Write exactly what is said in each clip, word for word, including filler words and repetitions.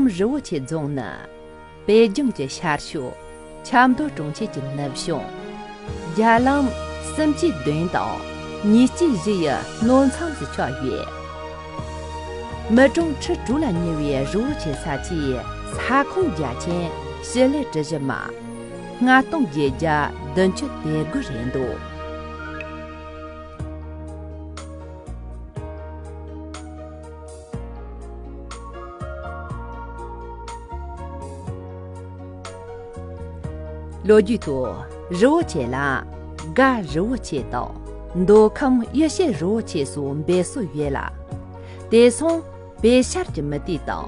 རི་བོ་ཆེ་རྫོང་ནི། པེ་ཅིང་གི་ཤར་ཕྱོགས། ཆབ་མདོ་གྲོང་ཁྱེར་གྱི་ནུབ་བྱུང་། རྒྱ་ལམ་གསུམ་གཅིག་བདུན་དང་གཉིས་གཅིག་བཞི་ཡི་སྣོད་མཚམས་སུ་ཆགས་ཡོད། མི་གྲངས་ཁྲི་དྲུག་ལ་ཉེ་བའི་རི་བོ་ཆེ་ས་ཆའི་ས་ཁོངས་རྒྱ་ཆེན་ཞི་ལི་གྲུ་བཞི་མ། མངའ་སྟོང་བརྒྱད་བརྒྱ་བདུན་ཅུ་དོན་དགུ་རེད་འདུག། ལོ་རྒྱུས་ཐོག་རི་བོ་ཆེ་ལ་དགའ་རི་བོ་ཆེ་དང་མདོ་ཁམས་གཡུ་བྱེ་རི་བོ་ཆེ་སོགས་འབོད་སྲོལ་ཡོད་ལ། དེ་སོང་པེ་ཤར་གྱི་མུ་ཏིག་དང་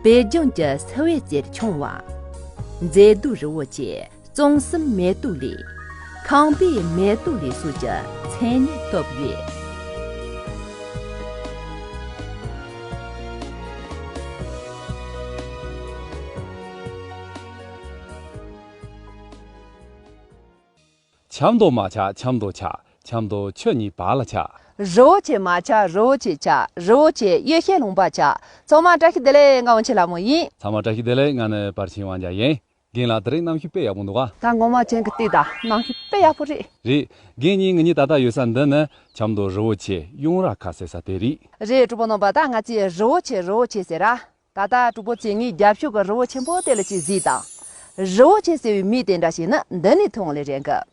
པེ་ཅིང་གྱི་སི་ཝེ་ཙེར་ཆུང་བ། མཛེས་སྡུག་རི་བོ་ཆེ། གཙང་གསུམ་མེ་ཏོག་ལི། ཁང་པའི་མེ་ཏོག་ལི་སོགས་ཀྱི་མཚན་སྙན་ཐོབ་ཡོད། ཆབ་མདོ་མ་ཆགས་ཆབ་མདོ་ཆགས། ཆབ་མདོ་ཆུ་གཉིས་བར་ལ་ཆགས། རི་བོ་ཆེ་མ་ཆགས་རི་བོ་ཆེ་ཆགས། རི་བོ་ཆེ་གཡུ་བྱེ་ལུང་པ་ཆགས། ཚང་མ་བཀྲ་ཤིས་བདེ་ལེགས། ང་དབང་ཆེན་ལྷ་མོ་ཡིན། ཚང་མ་བཀྲ་ཤིས་བདེ་ལེགས། ང་ནི་པར་ཆེན་དབང་རྒྱལ་ཡིན། རྒན་ལགས་དེ་རིང་གནམ་གཤིས་དཔེ་ཡག་པོ་འདུག་ག། ད་ངོ་མ་ཅན་གྱི་ལྟོས་དང་གནམ་གཤིས་དཔེ་ཡག་པོ་རེད། རེད། རྒན་གཉིས་ང་གཉིས་ད་ལྟ་ཡོད་ས་འདི་ནི་ཆབ་མདོ་རི་བོ་ཆེ་གཡུང་ར་མཁར་ཟེར་ས་དེ་རེད། རེད། གྲོགས་པོ་རྣམ་པ། ད་ང་ཚོས་རི་བོ་ཆེ་རི་བོ་ཆེ་ཟེར་ར། ད་ལྟ་གྲོགས་པོ་ཚོས་ངའི་རྒྱབ་ཕྱོགས་ཀྱི་རི་བོ་ཆེན་པོ་དེ་ལ་ཅིག་གཟིགས་དང་། རི་བོ་ཆེ་ཟེར་བའི་མིང་དེ་འདྲ་ཞིག་ནི་འདི་ནས་ཐོན་ལེ་རེད་གི།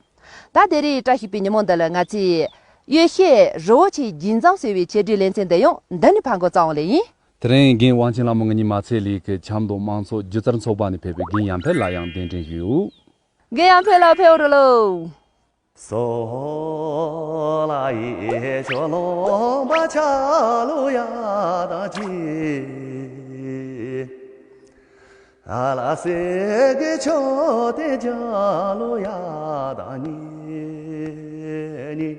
ད་དེ་རིང་བཀྲ་ཤིས་པའི་ཉིན་མོ་འདི་ལ་ང་ཚོས་གཡུ་བྱེ་རི་བོ་ཆེའི་རྒྱུན་འཛོམས་ཟེར་བའི་ཆེད་སྒྲིག་ལེ་ཚན་འདི་ཡང་འདི་ནས་ཕར་འགོ་བརྩམས་ལེ་ཡིན། དེ་རིང་རྒན་དབང་ཆེན་ལྷ་མོ་ང་གཉིས་མ་ཚད་ལས་ཀྱི་ཆབ་མདོ་དམངས་གཙོ་སྒྱུ་རྩལ་ཚོགས་པ་ནས་ཕེབས་པའི་རྒན་ཡར་འཕེལ་ལགས་ཡང་གདན་འདྲེན་ཞུས་ཡོད། རྒན་ཡར་འཕེལ་ལགས་ཕེབས་རོགས་ལོ། སོ་ལ་ཡེ་ཆོ་ལོང་པ་ཆ་ལུ་ཡ་དང་ཅི། ཨ་ལ་སེ་གེ་ཆོ་ཏེ་ཇ་ལུ་ཡ་དང་ཉི་ཉི།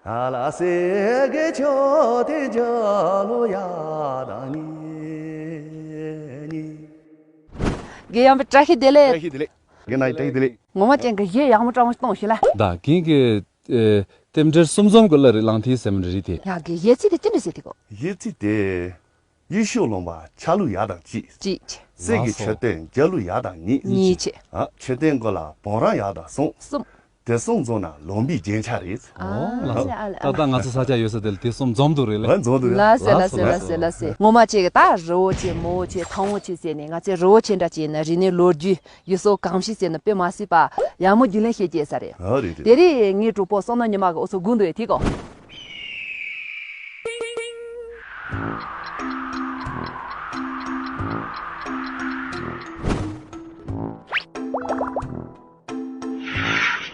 ཨ་ལ་སེ་གེ་ཆོ་ཏེ་ཇ་ལུ་ཡ་དང་ཉི་ཉི། རྒན་ཡར་འཕེལ་བཀྲ་ཤིས་བདེ་ལེགས། བཀྲ་ཤིས་བདེ་ལེགས། རྒན་ལགས་བཀྲ་ཤིས་བདེ་ལེགས། ངོ་མ་ཅན་གྱི་གཞས་ཡག་མོ་སྤྲང་མོ་གཏོང་ཞིག་ལ། ད་རྒན་གྱི་ཨེ་རྟེན་འབྲེལ་གསུམ་འཛོམས་ཀྱི་གླུ་རེད། གླང་མཐིལ་ཟེར་མི་རེད་དེ། ཡ་གི་གཞས་ཚིག་དེ་ཅི་འདྲ་ཟེར་དེ་གོ། གཞས་ཚིག་དེ། གཡུ་ཤོག་ལུང་པ་ཆ་ལུ་ཡ་དང་གཅིག། གཅིག་བྱས། གསེར་གྱི་མཆོད་རྟེན་རྒྱ་ལུ་ཡ་དང་གཉིས། གཉིས་བྱས། ཨ་མཆོད་རྟེན་སྒོ་ལ་བོང་ར་ཡ་དང་གསུམ། གསུམ། དེ་གསུམ་འཛོམས་ན་ལུང་པའི་རྒྱན་ཆ་རེད། ཨོ་ལགས་སོ། ཨ་ལ་ཨ་ལ། ད་ལྟ་ང་ཚོ་ས་ཆ་ཡོད་ས་དེ་ལ་དེ་གསུམ་འཛོམས་འདུག་རེད་ལེ། ཨ་འཛོམས་འདུག་རེད། ལགས་སོ་ལགས་སོ་ལགས་སོ་ལགས་སོ། ངོ་མ་ཅིག་ད་རི་བོ་ཆེ་མོ་བོ་ཆེ་ཐང་བོ་ཆེ་ཟེར་ནས་ང་ཚོའི་རི་བོ་ཆེ་འདྲ་ཅིག་ནི་རིག་གནས་ལོ་རྒྱུས་ཡུལ་སྲོལ་གོམས་གཤིས་ཟེར་ནི་དཔེ་མ་སྲིད་པ་ཡག་མོ་རྒྱུས་ལོན་བྱེད་ཀྱི་ཡོད་ས་རེད། ཨ་རེད་རེད། དེ་རིང་ངའི་གྲོགས་པོ་བསོད་ནམས་ཉི་མ་གི་འུ་ཚོ་སྒུག་འདུག་ཡོད་དེ་གོ།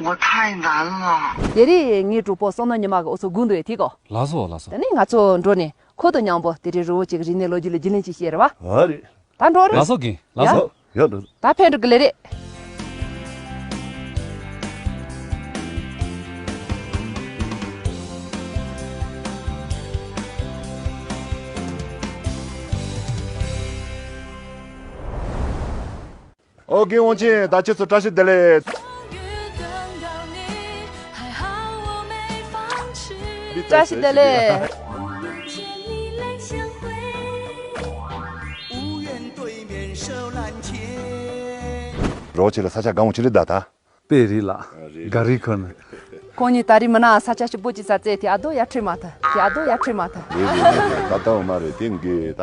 ངོ་ཐག་ཡིན་ད་ལོ། དེ་རིང་ངའི་གྲོགས་པོ་བསོད་ནམས་ཉི་མ་གི་འུ་ཚོ་སྒུག་འདུག་ཡོད་དེ་གོ། ལགས་སོ་ལགས་སོ། དེ་ནས་ང་ཚོ་འགྲོ་ནས་ཁོ་དང་མཉམ་པོ་དེ་རིང་རི་བོ་ཆེ་གི་རིག་གནས་ལོ་རྒྱུས་ལ་རྒྱུས་ལོན་ཅིག་བྱེད་རེད་བ། ཨ་རེད། ད་འགྲོ་རེད། ལགས་སོ་རྒན། ལགས་སོ། ཡ། ཡ་འགྲོ། ད་ཕན་འགྲོ་གི་ལེ་རེད། ཨོ་རྒན་དབང་ཆེན། ད་ཁྱེད་ཚོ་བཀྲ་ཤིས་བདེ་ལེགས། བཀྲ་ཤིས་བདེ་ལེགས། རོགས་ཆེ་ལ་ས་ཆ་གང་བོ་ཆེ་རེད་ད་ད། དཔེ་རེད་ལགས། ག་རེ་ཁོ་ན། ཁོང་གཉིས་ད་རེས་མི་ན་ས་ཆ་ཞིབ་པོ་ཅིག་ས་བཙལ་དེ་ཨ་རྡོ་ཡར་ཁྲིད་མ་ཐུབ། དེ་ཨ་རྡོ་ཡར་ཁྲིད་མ་ཐུབ། རེད་རེད་རེད་རེད། ད་ལྟ་འོ་མ་རེད། དེ་འགས་ད་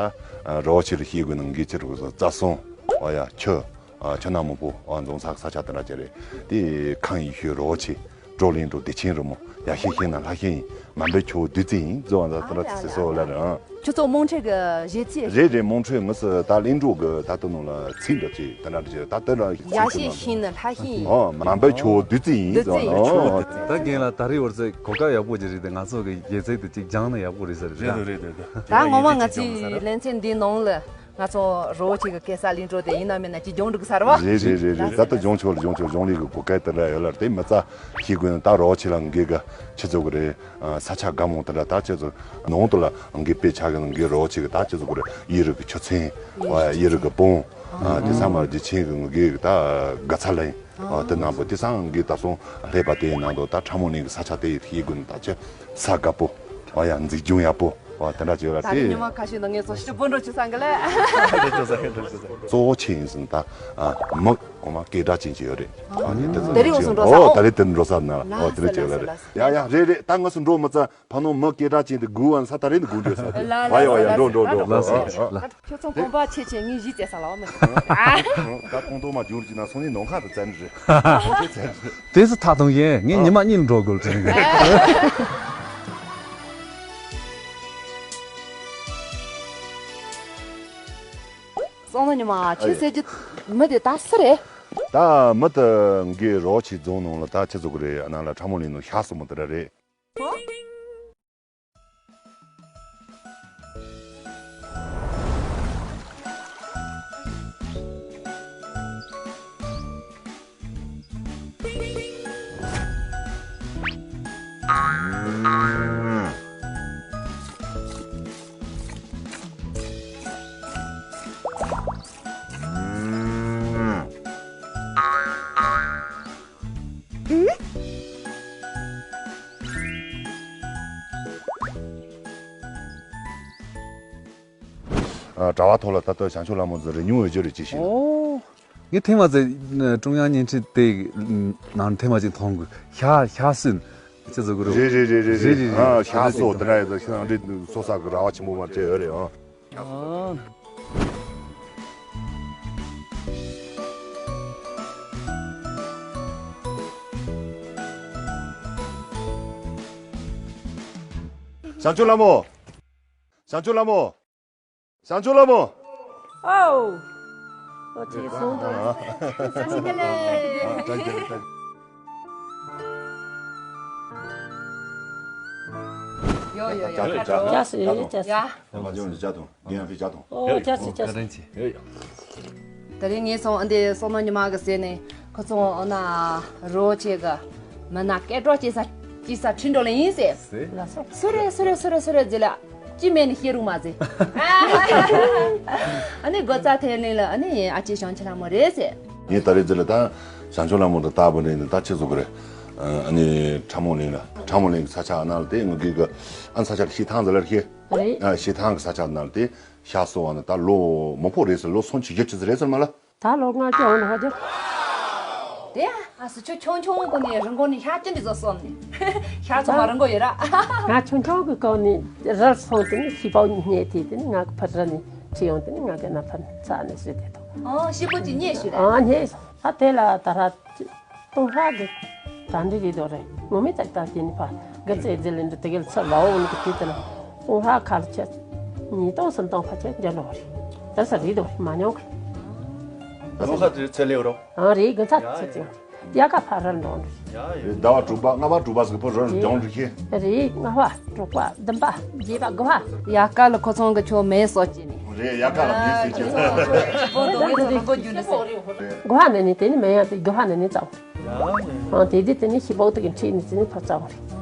རོགས་ཆེ་ལ་ཤེས་དགོས་ན་འགས་ཆེ་རུ་སོ་རྩ་སྲུང་། ཨོ་ཡ་ཆུ། ཨ་ཆུ་ནག་མོ་པོ། ཨ་འཛོང་ས་ས་ཆ་དེ་འདྲ་ཅིག་རེད། དེ་ཁང་ཡིག་ཤོད་རོགས་ཆེ། གྲོ་གླིང་འགྲོ་བདེ་ཆེན་རི་མོ། ཡ་ཤེས་ཤེས་ན་ལྷ་ཤེས་ཡིན། མ་འབད་ཁྱོ་བདུད་རྩི་ཡིན། རྫོགས་ཨ་ད་དེ་འདྲ་ཅིག་ཟེར་སོ་ལ་རང་། ཁྱོད་ཚོ་དམངས་ཁྲོད་ཀྱི་གཞས་ཚིག་རེད་རེད། དམངས་ཁྲོད་ངོས་སུ་ད་གླིང་འགྲོ་གི་ད་ལྟ་ནང་ལ་ཚིག་འདྲ་ཅིག་དེ་འདྲ་ཅིག་ད་དེ་ལ་ཡ་ཤེས་ཤེས་ན་ལྷ་ཤེས་ཡིན། ཨོ་མ་འབད་ཁྱོ་བདུད་རྩི་ཡིན། བདུད་རྩི་ཡིན། ཨོ་ད་རྒན་ལགས་ད་རེས་བར་ཚེ་གོ་སྐབས་ཡག་པོ་ཅིག་རེད་དེ། ང་ཚོ་གི་གཞས་ཚིག་དེ་ཅིག་སྦྱངས་ན་ཡག་པོ་རེད་ས་རེད། རེད་རེད་རེད། ད་ངོ་མ་ང་ཚོའི་ལེ་ཚན་འདིའི་ནང་ལ། ང་ཚོ་རི་བོ་ཆེ་གི་སྐྱེས་ས་གླིང་འགྲོ་དེ་ཡིན་ན་མིན་ན་ཅིག་སྦྱོང་འགྲིག་ས་རེད་བ། རེད་རེད་རེད་རེད། ད་ལྟ་སྦྱོང་ཆོག་ལ་སྦྱོང་ཆོག་སྦྱོང་ལས་ཀྱི་གོ་སྐབས་དེ་འདྲ་ཡོད་ལ། དེ་མི་ཚ་ཤེས་དགོས་ན་ད་རི་བོ་ཆེ་ལ་འགས་གི་ཆི་ཟེར་གི་རེད། ས་ཆ་དགའ་མོ་དེ་འདྲ་ད་ཆི་ཟེར་ནང་དུ་ལ་འགས་དཔེ་ཆ་གི་འགས་རི་བོ་ཆེ་གི་ད་ཆི་ཟེར་གི་རེད། གཡུ་རུ་གི་ཆུ་ཚན། གཡུ་རུ་གི་བོང་། དེ་ཚང་མ་རྗེ་ཆེན་གི་འགས་ད་དགའ་ཚལ་ལ་ཡིན། དེ་ནང་པོ་དེ་སང་འགས་ད་སོང་ལྷས་པ་དེའི་ནང་དུ་ད་ཁྲ་མོ་ནས་གི་ས་ཆ་དེ་ཡི་ཤེས་དགོས་ན་ད་ཆི་ས་དགའ་པོ། ཨ་ཡ་འཛིན་སྐྱོང་ཡག་པོ། ཨོ་དེ་འདྲ་བྱས་ལ་ད་རེས་དེ། ཉི་མ་ཁ་ཤས་ནང་ངས་ཚོ་ཞིབ་པོ་འགྲོ་ཆུ་ས་གི་ལས། གཙོ་བོ་ཆེ་ཡིན་ཟིན་ད། མི་འོ་མ་སྐད་གྲགས་ཅན་ཅིག་ཡོད་རེད། ཨ་ནི་དེ་ཚོ་དེ་རིང་འོ་སོང་འགྲོ་ས། ཨོ་ད་རེས་དེ་འགྲོ་ས་ན་ཨོ་དེ་རེད་ཅེས་ལ་རེད། ཡ་ཡ་རེད་རེད། ད་ངུ་སུ་འགྲོ་མི་ཚ་ཕ་ནོ་མི་སྐད་གྲགས་ཅན་དེ་དགུ་བ་ས་ད་རེད་ནི་དགུ་འགྲོ་ས་དེ། ལ་ལ་ཡ་ཡ་འགྲོ་འགྲོ་འགྲོ། ལ་ལ་ལ། ཁྱོད་ཚོ་དགོངས་པ་ཆེ་ཆེ་ངས་གཞི་བཙལ་ས་ལ་བ་མི། ད་ཁོང་ཏོ་མ་འགྱུར་གྱི་ན་སོང་ནི་ནོ་ཁ་དུ་བཙན་རེད། ཁོང་ཚོ་བཙན་རེད། དེ་སུ་ཐག་གཏོང་ཡིན། ངས་ཉི་མ་གཉིས་འགྲོ་དགོས་ཟེར་གི། སོང་ན་ཉི་མ་ཁྱོད་ཟེར་གྱི་མི་དེ་ད་སུ་རེད། ད་མི་དེ་འགའི་རོགས་ཆེ་རྫོང་ནང་ལ་ད་ཆི་ཟོ་གི་རེད། ཨ་ན་ལ་ཁྲ་མོ་ལིན་ནང་ཤ་སོ་མོ་དེ་འདྲ་རེད། ཨ། གྲྭ་བ་ཐོག་ལ་ད་ལྟ་བྱང་ཆུབ་ལྷ་མོ་ཚོ་རི་ཉུང་འོས་སྦྱོར་རེ་ཅི་ཞིག་ཨོ། ངས་ཐེངས་མ་ཚེ་ཀྲུང་དབྱང་བརྙན་འཕྲིན་དེ་ནང་ཐེངས་མ་ཅིག་མཐོང་གི། ཤ་ཤ་སུན་ཅི་ཟེར་གི་རེད། རེད་རེད་རེད་རེད། རེད་རེད། ཨ། ཤ་སོ་དེ་འདྲ་ཡོད་ད་ཤ་འདྲེ་སོ་ས་གི་ར་བ་ཆེན་པོ་མ་བྲལ་ཡོད་རེད། ཨ། ཨ། བྱང་ཆུབ་ལྷ་མོ། བྱང་ཆུབ་ལྷ་མོ། བྱང་ཆུབ་ལྷ་མོ། ཨོ། ཨོ་ཅི་སོང་དང་། ཨ། བཀྲ་ཤིས་བདེ་ལེགས། ཨ། བཀྲ་ཤིས་བདེ་ལེགས། ཡོ་ཡོ་ཡོ། བྱ་དང་། བྱ་དང་། ཡ། ཡ། ང་ཅོང་བྱ་དང་། འདི་ཡང་བྱ་དང་། ཨོ་བྱ་དང་། བྱ་དང་། ཡོ་ཡོ། ད་རིང་ངས་སོང་ཨ་འདི་སོང་ན་ཉི་མ་གི་ཟེར་ནས་ཁོ་ཚོ་ཨ་ན་རོ་ཆེ་གི་མི་ན་སྐད་གྲོགས་སྐྱེ་ས་སྐྱེ་ས་ཁྲིན་ཀྲོ་ལ་ཡིན་ཟེར། ཟེར། སུ་རེད་སུ་རེད་སུ་རེད་སུ་རེད་ཟེར་ལ། ཅི་མེད་ནི་ཤེས་རུང་མ་ཟེར། ཨ་ནི་སྒོ་རྩ་ཐེ་ནི་ལ་ཨ་ནི་ཨ་ཅེ་བྱང་ཆུབ་ལྷ་མོ་རེད་ཟེར། ངས་ད་རེས་ཟེར་ལ་ད་བྱང་ཆུབ་ལྷ་མོ་དང་ལྟ་བུ་ནས་ནི་ད་ཆི་བཟོ་གི་རེད། ཨ་ནི་ཁྲ་མོ་གླིང་ལ་ཁྲ་མོ་གླིང་གི་ས་ཆ་ཨ་ན་ལ་དེ་ངུ་གི་གི་ཨ་ས་ཆ་ལ་ཤི་ཐང་ཟེར་ལ་ཤི། རེད། ཨ་ཤི་ཐང་གི་ས་ཆ་ཨ་ན་ལ་དེ་ཤ་སོ་བ་ནི་ད་ལོ་མང་པོ་རེད་ཟེར། ལོ་སུམ་ཅུ་བཞི་བཅུ་ཟེར་རེད་ཟེར་མ་ལ། ད་ལོ་ལྔ་བཅུ་འོང་ནས་ཧ་ཅང་། དེ་ཡང་ཨ་སི་ཆུ་ཆུང་ཆུང་གོ་ནས་རི་མགོ་ནས་ཤ་ཅི་འདྲ་ཟོ་སོང་ནས། ཤ་ཚོ་མ་རི་མགོ་ཡོད་ར། ང་ཆུང་ཆུང་གི་སྐབས་ནས་རལ་སོང་དེ་ནས་ཤི་པའོ་རྙེད་དེ་དེ་ནས་ང་གི་ཕར་ར་ནས་ཁྲིད་ཡོང་དེ་ནས་ང་གི་ན་ཕར་ཚ་ནས་བཟོས་དེ་དང་། ཨོ་ཤི་པོ་ཅི་རྙེད་ཞུ་ར། ཨ་རྙེད་སོང་། ད་དེ་ལ་ད་ར་སྟོང་ཧྲ་གི་ད་འདྲི་རེད་དོ་རེད། ངོ་མི་ཙག་ཙག་དེ་ནས་ཕ་གི་ཚེ་རྫི་ལེ་འདྲ་དེ་གལ་ཚ་ལའོ་འོང་གི་དུས་དེ་ལ་སྟོང་ཧྲ་ཁ་ལ་ཆད་ཉིས་སྟོང་སུམ་སྟོང་ཕ་ཆད་འཇལ་ལོ་རེད། ད་ས་རེད་དོ་རེད་མ་མྱོང་གི། ད་ལོ་ཁ་དེ་ཚེ་ལེའུ་རོ། ཨ་རེད་གི་ཚ་ཚེ་ཚེ། ཡ་ག་ཕ་རལ་འགྲོ་འདྲ། ཟླ་བ་དྲུག་པ་ལྔ་པ་དྲུག་པ་ཟིག་པོ་རོལ་རྒྱང་འགྲོ་ཤེས། རེད་ལྔ་པ་དྲུག་པ་བདུན་པ་བརྒྱད་པ་དགུ་པ། ཡ་ག་ལ་ཁོ་ཚང་གི་ཆོ་མེ་སོ་ཅི་ནི། རེད་ཡ་ག་ལ་མེ་སོ་ཅི། དགུ་པ་ནས་ནི་དེ་ནི་མེ་ཡང་དེ་དགུ་པ་ནས་ནི་ཙའོ། ཨང་དེ་དེ་དེ་ནི་ཤི་པོ་དེ་གི་འཁྲིས་ནི་དེ་ནི་ཕ་ཙའོ་རེད།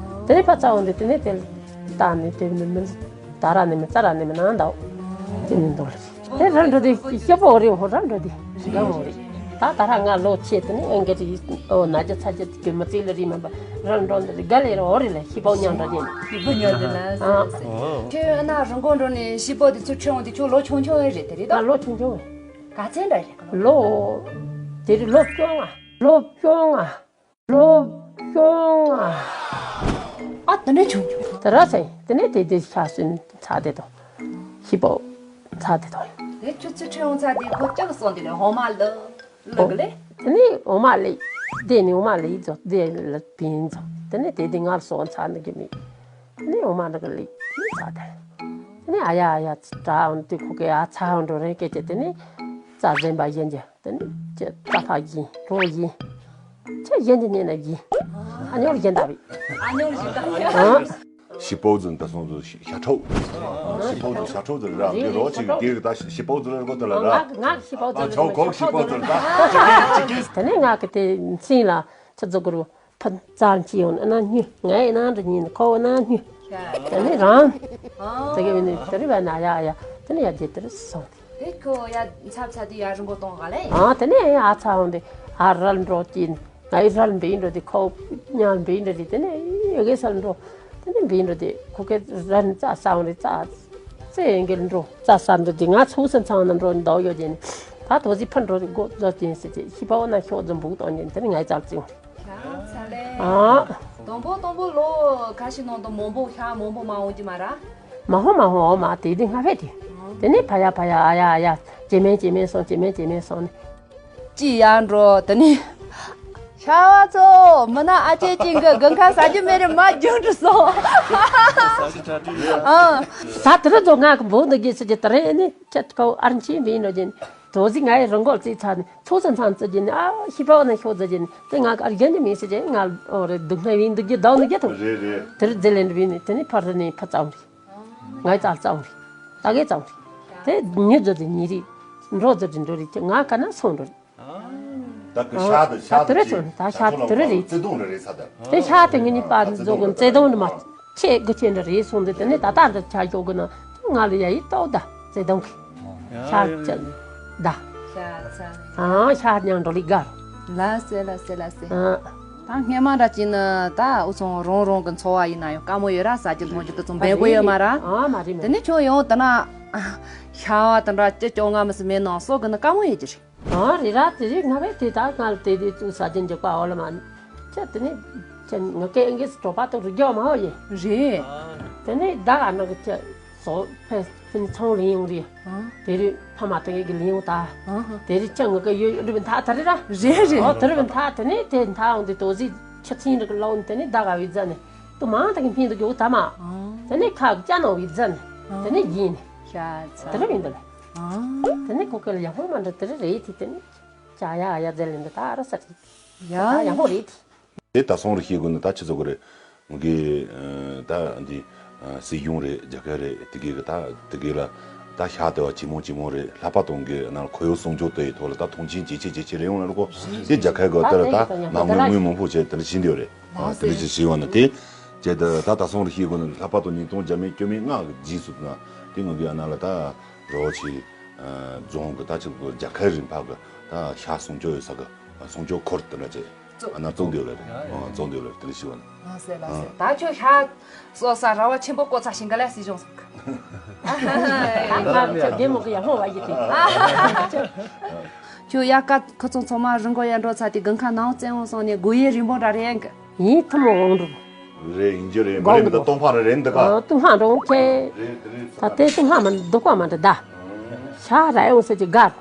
དེ་ནི་ཕ་ཙའོ་འདི་དེ་ནི་དེ་ལ་ད་ནི་དེ་ནི་མི་ད་ར་ནི་མི་ཙ་ར་ནི་མི་ནང་འདའོ། དེ་ནི་འདུག་ལ། དེ་རང་འགྲོ་དེ་སྐྱིད་པོ་རེད་ཧོ། རང་འགྲོ་དེ་རང་འོ་རེད། ད་ད་ར་ང་ལོ་ཆེ་དེ་ནི་ཨེ་འགའ་རེ་ཨོ་ན་རྒྱ་ཚ་རྒྱ་དེ་མི་ཚེ་ལ་རི་མ་པ་རང་འགྲོ་འདི་རི་ག་ལེ་ར་འོ་རེད་ལ་ཤི་པོ་མཉམ་འགྲོ་དེ་ནི། ཤི་པོ་མཉམ་དེ་ལ། ཨ། ཁྱོད་ཨ་ན་རང་གོ་འགྲོ་ནས་ཤི་པོ་དེ་ཚུར་ཁྲིད་འོང་དེ་ཁྱོད་ལོ་ཆུང་ཆུང་རེད་དེ་རེད་ད། ལོ་ཆུང་ཆུང་། ག་ཚད་འདྲ་རེད་ལོ། དེ་རི་ལོ་བཅོ་ལྔ། ལོ་བཅོ་ལྔ། ལོ་བཅོ་ལྔ། ཨ་དེ་འདྲ་བྱུང་བྱུང་། དེ་ར་ཚེ་དེ་ནས་དེ་དེ་ཤ་སུན་ཚ་དེ་དང་། ཤི་པོ་ཚ་དེ་དང་། དེ་ཆུ་ཚོད་ཁྲི་ཡོང་ཚ་དེ་ཁོ་ཅག་སོང་དེ་ལས་འོ་མ་ལ་ལ་གི་ལས། དེ་ནས་འོ་མ་ལས། དེ་ནས་འོ་མ་ལས་ཛོ་དེ་ལ་བིན་ཛོ། དེ་ནས་དེ་དེ་ངར་སོང་ཚ་འདི་གི་མི། དེ་ནས་འོ་མ་ལ་གི་ལས་ཚ་དེ། དེ་ནས་ཨ་ཡ་ཨ་ཡ་ཙི་དྲ་འོང་དུས་ཁོ་གི་ཨ་ཚ་འོང་འགྲོ་རེ་སྐད་ཅེ་དེ་ནས་རྩ་ཟན་པ་ཡིན་གྱི། དེ་ནི་ཅི་ཙ་ཕ་ཡིན་རོ་ཡིན། ཅི་ཡིན་གྱི་ཉེ་ན་ཡིན། ཨ་ཉོར་ཡིན་ད་བི། ཨ་ཉོར་ཡིན་ད་བི། ཨ། ཤི་པོ་ཙི་ད་སོང་ཙི་ཤ་ཁྲོ། ཤི་པོ་ཙི་ཤ་ཁྲོ་ཙི་ར་དེ་རོ་ཅིག་དེ་གི་ད་ཤི་པོ་ཙི་ར་གོ་ད་ལ་ར། ང་ང་ཤི་པོ་ཙི་ཨ་ཆོ་ཁོ་ཤི་པོ་ཙི་ད། དེ་ནི་ང་གི་དེ་སིང་ལ་ཅི་ཙི་གུ་རུ། ཕུ་རྩར་འཁྱིལ་ཡོང་ན་སྨྱོ། ངའི་ནང་དུ་ཉིན་ཁོ་བོ་ནང་སྨྱོ། དེ་ནི་རང་། དེ་གི་བས་ནི་དེ་རི་བས་ན་ཡ་ཡ་དེ་ནི་ཡ་རྒྱལ་དེ་རི་སོང་། དེ་ཁོ་ཡ་ཚབ་ཚ་དུས་ཡ་རི་མགོ་གཏོང་ག་ལེ། ཨ་དེ་ནི་ཡ་ཨ་ཚ་འོང་དེ་ཨ་རལ་འགྲོ་གྱིན་ང་ཡི་རལ་འབེན་འགྲོ་དེ་ཁོ་ཉལ་འབེན་འགྲོ་དེ་དེ་ནི་ཡ་གེ་སལ་འགྲོ། ནི་འབིན་འགྲོ་དེ་ཁོ་ཁའི་ར་ནི་རྩྭ་ཟ་འོང་རེད། རྩྭ་རྩྭ་ཡན་གྱི་འགྲོ་རྩྭ་ཟ་འགྲོ་དེ་ང་ཚོ་སེམས་ཚང་ན་འགྲོ་འདོག་ཡོད་ཀྱིན། ད་དོ་ཟི་ཕར་འགྲོ་དེ་སྒོ་རྫོགས་ཀྱིན་ཟེར་གྱི་ཤི་པའོ་ན་ཤོག་རྫུན་འབུག་གཏོང་ཀྱིན་དེ་ནི་ངའི་ཙག་ཙིང་། ཨ། དང་པོ་དང་པོ་ལོ་ཁ་ཤི་ནང་དུ་མང་པོ་ཤ་མང་པོ་མ་འོང་གྱི་མ་ར། མ་ཧོ་མ་ཧོ་འོ་མ་དེ་དེ་སྔ་བས་དེ། དེ་ནི་ཕ་ཡ་ཕ་ཡ་ཨ་ཡ་ཨ་ཡ་ཇེ་མེན་ཇེ་མེན་སོང་ཇེ་མེན་ཇེ་མེན་སོང་ནི། ཅི་ཡང་འགྲོ་དེ་ནི། ཤ་བ་ཚོ་མི་ན་ཨ་ཅེ་ཅིང་གི་དགུན་ཁ་ཟ་རྒྱུ་མེད་རེད་མ་རྒྱུན་དུ་སོང་། ཨ། ད་དེ་རུ་ཚོ་ང་གི་འབོ་འདི་གི་སི་ཅི་དེ་རེད་ནི་ཁྱེད་ཕའོ་ཨར་ཆེན་བིན་ནོ་ཅན། དོ་ཟི་ང་ཡི་རང་གོ་རྩིས་ཚ་ནི་ཚོ་ཚ་ཚང་རྩི་རྒྱུ་ནི་ཨ་ཤི་པའོ་ན་ཤོག་རྩི་རྒྱུ་ནི་དེ་ང་གི་ཨར་རྒྱན་དེ་མིན་སི་ཅི་ང་ཨོ་རེད་སྡུག་བསྔལ་བིན་འདུག་རྒྱུ་ལྡོག་ནི་རྒྱུ་དང་། རེད་རེད། དེ་རུ་རྫི་ལེན་བིན་ནི་དེ་ནི་ཕར་རི་ནི་ཕར་ཙམ་རེད། ངའི་ཙག་ཙམ་རེད། ད་གའི་ཙམ་རེད། དེ་ཉི་ཟོ་དེ་ཉི་རེད། འགྲོ་ཟོ་དེ་འགྲོ་རེད་ང་ག་ན་སོང་འགྲོ་རེད། ད་གི་ཤ་དང་ཤ་ད་དེ་རེད་སོང་ད་ཤ་དེ་རེད་རེད། བརྩེ་དུང་རེ་རེད་ས་ད། དེ་ཤ་དེ་ངེད་གཉིས་པ་འཛོ་གི་བརྩེ་དུང་འདྲ་མ་ཆེ་གི་ཆེ་འདྲ་རེད་སོང་དེ་དེ་ནས་ད་ལྟ་འདྲ་ཆ་ཞོག་གི་ན་ང་ལ་ཡ་ཡི་ཏོག་ད་བརྩེ་དུང་གི་ཤ་ཅན་ད། ཤ་ཚ། ཨང་ཤ་ཉང་འགྲོ་ལི་དགའ། ལ་སེ་ལ་སེ་ལ་སེ། ཨང་། ད་སྔས་མ་འདྲ་ཅིག་ནི་ད་འུ་ཚོ་རང་རང་གི་འཚོ་བ་ཡིན་ན་ཡང་དཀའ་མོ་ཡོད་ར། ཟ་རྒྱུ་འཐུང་རྒྱུ་དེ་ཚོ་འབད་དགོས་ཡོད་མ་ར། ཨང་མ་རེད་མ་དེ་རེད། ནས་ཁྱོད་ཡང་ད་ན་ཤ་བ་དེ་འདྲ་ཅི་སྐྱོ་ང་མི་སྲིད་མེད་ནང་སོ་གི་ནི་དཀའ་མོ་ཡོད་ཀྱི་རེད། ཨ་རེད་ར་དེ་རེད། ང་བས་དེ་ད་ང་ལ་དེ་དེ་ཚོ་ཟ་རྒྱུ་འཇོག་པ་འོ་ལ་མ་ཁྱེད་དེ་ནས་ཁྱེད་ང་སྐད་ཨིན་སྐད་སུ་གྲོགས་པ་དང་རུ་རྒྱག་མ་འོ་ཡེ། རེད། དེ་ནས་ད་ག་ནང་གི་ཁྱེད་ཟོ་ཕེ་ཕིན་ཚོང་ལེན་ཡོང་རེད། ཨང་། དེ་རེད་ཕ་མ་དེ་གི་ལེན་ཡོང་ད། ཨང་། དེ་རེད་ཁྱེད་ང་གི་ཡོད་རུ་བིན་ཐ་དེ་རེད་ར། རེད་རེད། ཨོ་དེ་རུ་བིན་ཐ་དེ་ནས་དེ་ཐ་འོང་དེ་དོ་ཟི་ཁྱེད་ཚིན་རིག་ལོ་དེ་ནས་ད་ག་བི་ཛ་ནས་དུ་མང་དེ་གི་ཕིན་དུ་གི་འོ་ད་མ། ཨང་། དེ་ནས་ཁ་ཅ་ནོ་བི་ཛ་ནས་དེ་ནས་ཡིན་ནས། ཤ་ཚ། དེ་རུ་བིན་དུ་ལ། ཨང་། དེ་ནས་ཁོ་ཁོ་ལ་ཡག་པོ་མ་འདྲ་དེ་རུ་རེད་དེ་དེ་ནས་ཅ་ཡ་ཡ་ཛེ་ལེན་དུ་ད་ར་ས་རེད། ཡ། ད་ཡག་པོ་རེད་དེ། དེ་ད་སོང་རེ་ཤེས་དགོས་ནི་ད་ཆི་ཚོ་གི་རེད། ངི་ད་འདི་སྲིད་གཞུང་རེད། རྒྱ་གར་རེད། དེ་གའི་གི་ད་དེ་གའི་ལ་ད་ཤ་དེ་བ་ཇི་མོ་ཇི་མོ་རེད། ལྷག་པ་དང་གི་ན་ཁོར་ཡུག་སྲུང་སྐྱོབ་དེ་ཡི་ཐོག་ལ་ད་མཐོང་ཆེན་ཇེ་ཆེ་ཇེ་ཆེ་རེད་ཡོང་ལ་ལ་གོ། དེ་རྒྱ་གར་གི་དེ་ལ་ད་མ་དངུལ་དངུལ་མང་པོ་བྱས་དེ་ལ་བྱིན་དེ་རེད། དེ་ལ་ཅི་བྱིན་ཡོང་ན་དེ་བྱས་ད་ད་ད་སོང་རེ་ཤེས་དགོས་ནི་ལྷག་པ་དང་ཉིས་སྟོང་བརྒྱ་མེད་བཅོ་མེད་ལྔ་གི་རྗེས་སུ་ན་དེ་ངི་གི་ཨ་ན་ལ་ད་རོ་ཆི་རྫོང་གི་ད་ཆི་གི་རྒྱ་གར་རིམ་པ་གི་ད་ཤ་སྲུང་སྐྱོབ་ཡོད་ས་གི་སྲུང་སྐྱོབ་འཁོར་དེ་འདྲ་བྱས། ཙོ། ཨ་ན་ཙོག་འདོད་ལ་རེད། ཨ་ཙོག་འདོད་ལ་དེ་ལ་ཤི་བ་ན། ཨ་སེ་ལ་སེ། ད་ཁྱོད་ཤ་སོ་ས་ར་བ་ཆེན་པོ་བཀོད་ཚ་ཞིང་ག་ལ་སྲིད་གཞུང་སོང་། ཁྱོད་རྒན་མོ་གི་ཡག་ཧོ་བ་ཡི་དེ། ཁྱོད་ཡ་ཀ་ཁོ་ཚོ་ཚང་མ་རི་མགོ་ཡར་འགྲོ་ཚ་དེ་དགུན་ཁ་ནང་བཙན་འོང་སོང་ནས་སྒོ་ཡའི་རིང་པོ་འདྲ་རེད་ཡིན་གི། ཡིན་ཐུ་མོ་འོང་འགྲོ། རེད་ཡིན་རྒྱུ་རེད། མ་རེད་མི་ད་སྟོང་ཕག་རེ་རེད་འདི་ག། ཨ་སྟོང་ཕག་འགྲོ་ཁེ། རེད་དེ་རེད། ད་དེ་སྟོང་ཕག་མ་འདུག་པ་མ་འདྲ་ད། ཤ་ར་ཡོང་ས་ཅི་དགའ་རོ།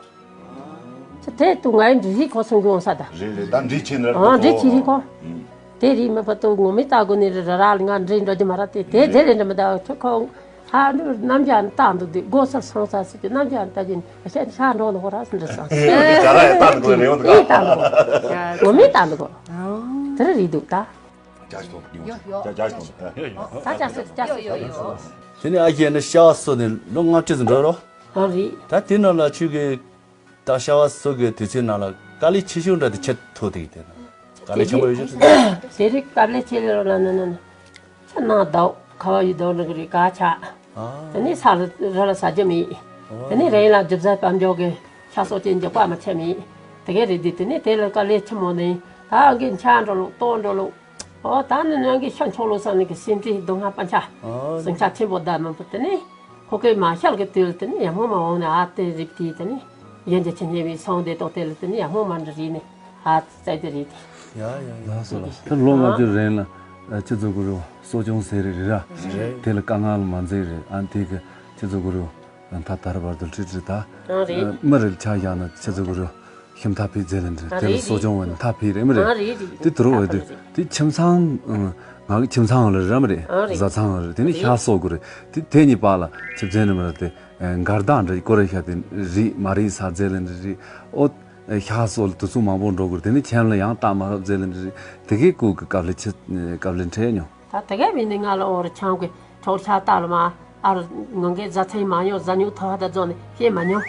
ཅི་དེ་དུ་ང་ཡི་འདྲི་ཧི་ཁོ་སོང་གི་འོང་ས་ད། རེད་རེད། ད་འདྲི་ཆེ་ནི་རེད། ཨ་འདྲི་ཆེ་ཧི་ཁོ། ཨུམ། དེ་རིགས་མི་པ་ཏོ་ངོ་མི་ལྟ་དགོ་ནི་རེད། ར་ར་ལ་ང་འདྲི་འགྲོ་རྒྱུ་མ་ར་དེ་དེ་དེ་རེད་འདྲ་མི་ད་ཁྱོད་ཁོ་ཧ་འདི་རྣམ་རྒྱ་ནི་ལྟ་འདུག་དེ་སྒོ་སར་སོང་ས་སི་ཅི་རྣམ་རྒྱ་ནི་ལྟ་གྱིན་ཤ་ཤ་འགྲོ་ནི་ཧོ་ར་སི་འདྲི་སང་སི། ཡ་ར་ཡ་ལྟ་འདུག་རེད་འོང་འདུག་ཨི་ལྟ་འདུག་ངོ་མི་ལྟ་འདུག་དེ་རེད་རེད་འདུག་ད། ཇ་ཞིག་འཐུང་། ཡོ་ཡོ། ཇ་ཇ་ཞིག་འཐུང་། ད་ཇ་སི་ཇ་སི། དེ་ནས་ཨ་ཁྱེད་ནི་ཤ་བ་སོ་ནས་ལོ་ལྔ་བཅུ་ཙམ་འགྲོ་རོ། ཨ་རེད། ད་དེ་ནང་ལ་ཆུ་གི་ད་ཤ་བ་སོ་གི་དུས་ཚོད་ནང་ལ་དཀའ་ལས་ཆེ་ཤོས་འདྲ་དེ་ཆེ་ཐུག་དེ་གི་དེ་ན་དཀའ་ལས་ཆེན་པོ་ཡོད་ཤོས་དེ་རིགས་དཀའ་ལས་ཆེ་ལོ་ལ་ན་ན་ན་ཆ་ནང་ཟླ་ཁ་བ་ཡི་ཟླ་ནི་གི་རིགས་ག་ཆ། དེ་ནས་ས་ལ་ར་ལ་ཟ་རྒྱུ་མེད། དེ་ནས་རེ་ལ་རྒྱུ་ཟ་པམ་འཇོག་གི་ཤ་སོ་ཅན་འཇོག་པ་མ་ཆད་མེད། དེ་གས་རེད་དེ་དེ་ནས་དེ་ལ་དཀའ་ལས་ཆེན་མོ་ནི་ད་ཨང་གི་ཆ་འགྲོ་ལོ་ལྟོ་འགྲོ་ལོ། ཨོ་ད་ནི་ནང་གི་ཤ་མཆོག་ལོ་ས་ནི་གི་སེམས་ཅན་སྡུག་བསྔལ་པ་ཆ། ཨོ། སེམས་ཆ་ཆེན་པོ་ད་མི་བུ་དེ་ནི། ཁོ་ཀའི་མ་ཤལ་གི་དུས་དེ་ནི་ཡ་མོ་མ་འོང་ནི་ཨ་དེ་རིབ་དེ་དེ་ནི། ཡན་ཆད་ཆེ་ཉེ་བའི་སོང་དེ་ཏོག་དེ་ལ་དེ་ནི་ཡ་མོ་མ་འདྲ་རིག་ནི་ཨ་ཙའི་དེ་རིག་དེ། ཡ་ཡ་ཡ། ལགས་སོ་ལགས་སོ། ད་ལོ་ལྔ་བཅུ་རིང་ལ་ཁྱེད་ཚོ་གུ་རུ་གསོ་སྐྱོང་ཟེར་རེད་ར། རེད། དེ་ལ་དཀའ་ངལ་མ་མཛད་རེད། ཨ་དེ་གི་ཁྱེད་ཚོ་གུ་རུ་ད་ད་ར་བར་དུ་ཁྲིད་ཁྲིད་ད། ཨ་རེད། མི་རེད་ཆ་ཡང་ན་ཁྱེད་ཚོ་གུ་རུ། ཤིམ་ཐ་ཕི་ཛེ་ལན་རེད། དེ་ལ་གསོ་སྐྱོང་བ་ནི་ཐ་ཕི་རེད་མི་རེད། ཨ་རེད་རེད། དེ་དུ་རུ་བ་དེ་དེ་ཁྱིམ་ཚང་། ང་གི་ཁྱིམ་ཚང་ལ་རེད་མི་རེད། ཨ་རེད། བཟའ་ཚང་ལ་རེད། དེ་ནི་ཤ་གསོ་དགོས་རེད། དེ་དེ་གཉིས་པ་ལ་ཆིབས་ཚན་རེད་མི་རེད། དེ་མགར་དང་འདྲ་ཀོ་རེ་ཤ་དེ་རིགས་མ་རིགས་ས་ཛེ་ལན་རེད། ཨོ། ཤ་གསོ་ལ་དུས་ཚོད་མང་པོ་འགྲོ་དགོས་རེད། དེ་ནི་ཁྱིམ་ལ་ཡང་ལྟ་མ་ཧབ་ཛེ་ལན་རེད། དེ་གའི་སྐུ་གི་སྐབས་ལ་ཆི་སྐབས་ལ་འཕྲད་མྱོང་། ད་དེ་ག་བས་ནི་ང་ལ་ཨོ་རུ་ཆང་གི་གྲོགས་ཤ་སྟག་ལ་མ་ཨ་རུ་ངང་གི་བཟའ་ཚང་མ་ཡོང་བཟའ་ཉུག་ཐོ་ཧ་ད་རྫོགས་ནི་ཤེས་མ་མྱོང་།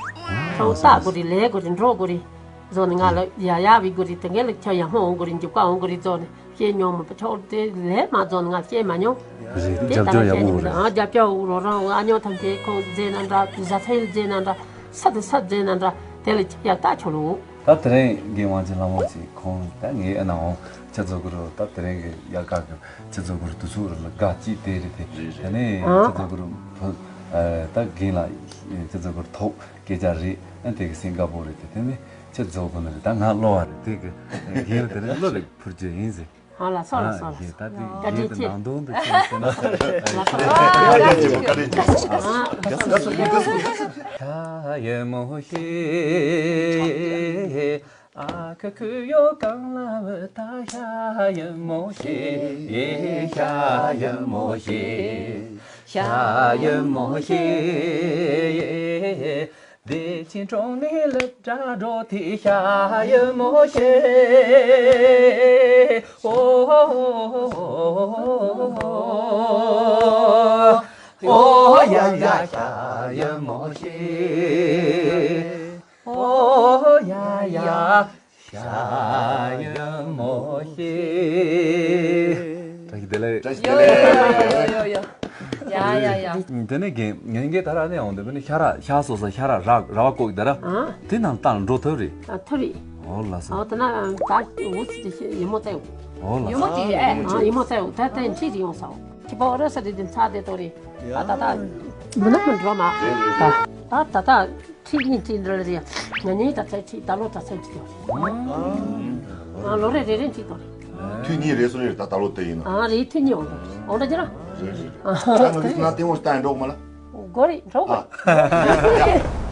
ཆང་སྟག་དགོས་རེད། ལས་དགོས་རེད། འགྲོ་དགོས་རེད། རྫོགས་ནི་ང་ལ་ཡ་ཡ་བི་དགོས་རེད། དེ་ག་ལ་ཆང་ཡ་མོ་འོང་དགོས་རེད། འཇིབ་ཀ་འོང་དགོས་རེད། རྫོགས་ནི་ཤེས་མྱོང་མ་པ་ཆོག་དེ་ལས་མ་རྫོགས་ནི་ང་ཤེས་མ་མྱོང་། རེད། དེ་རྒྱབ་ལྟ་སྐྱོར་ན་ཡག་ཤེས་པོ་མྱོང་རེད། ཨ་རྒྱབ་སྐྱོར་རོགས་རང་ཨ་ཉོ་ཐམས་ཅད་ཁོང་རྫས་ན་འདྲ་བཟའ་ཚང་རྫས་ན་འདྲ་ས་དེ་ས་རྫས་ན་འདྲ་དེ་ལ་ཡ་ལྟ་ཆོག་ལོ། ད་དེ་རིང་གི་དབང་ཆེན་ལྷ་མོ་ཅིག་ཁོང་ད་ངའི་ཨ་ནའོ་ཁྱེད་ཚོ་གུ་རུ་ད་དེ་རིང་གི་དབྱར་ཁ་གི་ཁྱེད་ཚོ་གུ་རུ་དུས་ཚོད་རུ་ལ་དགའ་སྐྱིད་དེ་རེད་དེ། རེད་རེད། དེ་ནས་ཨ། ཁྱེད་ཚོ་གུ་རུ་བུ་ཨ་ད་རྒན་ལགས་ཁྱེད་ཚོ་གུ་རུ་ཐོག་སྐད་ཆ་རེད། ཨ་དེ་གི་སེམས་དགའ་པོ་རེད་དེ། དེ་ནས་ཁྱེད་ཚོ་གུ་ནི་རེད། ད་ང་གློ་བ་རེད། དེ་གི་རྒན་ལགས་དེ་རིང་གློ་རེད་ཕུར་རྒྱུ་ཡིན་ཟེར། ཨ་ལ་སོ་ལ་སོ་ལ། ད་དེ་ཡིན་དེ་ནང་དོན་དུ་ཁྱེད་ཟེར་ན། ཤ་ཡི་མོ་ཤེས། ཨ་ཁུ་ཁུ་ཡོ་གང་ལ་བུ་ད་ཤ་ཡི་མོ་ཤེས། ཤ་ཡི་མོ་ཤེས། ཤ་ཡི་མོ་ཤེས། བདེ་ཆེན་གྲོང་ནས་ལབ་སྒྲ་སྒྲོག་དེ་ཤ་ཡི་མོ་ཤེས། ཨོ། ཨོ་ཡ་ཡ་ཤ་ཡི་མོ་ཤེས། ཨོ་ཡ་ཡ་ཤ་ཡི་མོ་ཤེས། བཀྲ་ཤིས་བདེ་ལེགས། བཀྲ་ཤིས་བདེ་ལེགས། ཡོ་ཡོ་ཡོ་ཡོ། ཡ་ཡ་ཡ། དེ་ནས་རྒན་ངན་རྒན་ད་ར་ནས་འོང་དེ་བས་ནས་ཤ་ར་ཤ་སོ་ས་ཤ་ར་ར་ར་བ་ཀོག་དེ་ར། ཨ། དེ་ནང་བཏང་འགྲོ་ཐུབ་རེད། ཨ་ཐུབ་རེད། ཨོ་ལ་སོ། ཨ་དེ་ན་ད་འུ་ཚོ་དེ་ཤེས་ཡི་མོ་བཙལ། ཨོ་ལ་ཡི་མོ་སོ། དེ་ཨེ། ཨ་ཡི་མོ་བཙལ་ད་དེ་འཁྲིད་ཡོང་ས། ཁྱི་པ་ར་ས་དེ་དེ་ཚ་དེ་ཏོ་རེད། ད་ད་ད་མི་ན་མི་འགྲོ་མ། ད་ད་ད་ད། ཁྲིད་གཉིས་ཁྲིད་འདི་ལ་རེད། ང་གཉིས་ད་ཚད་ཁྲིད་ད་ལོ་ད་ཚད་ཁྲིད་དོ། ཨ་ལོ་རེ་རེ་རེ་ཁྲིད་དོ་རེད། ཐུན་གཉིས་རེད་སོང་རེད། ད་ད་ལོ་དེ་ཡིན་ན། ཨ་རེད། ཐུན་གཉིས་འོང་དོ་འོང་ད་ཅི་ར། རེད་རེད། ད་ང་གིས་ན་ལྟད་མོ་ལྟ་ཡང་འགྲོ་གི་མ་ལ། འགྲོ་རེད་འགྲོ་གི། ཨ།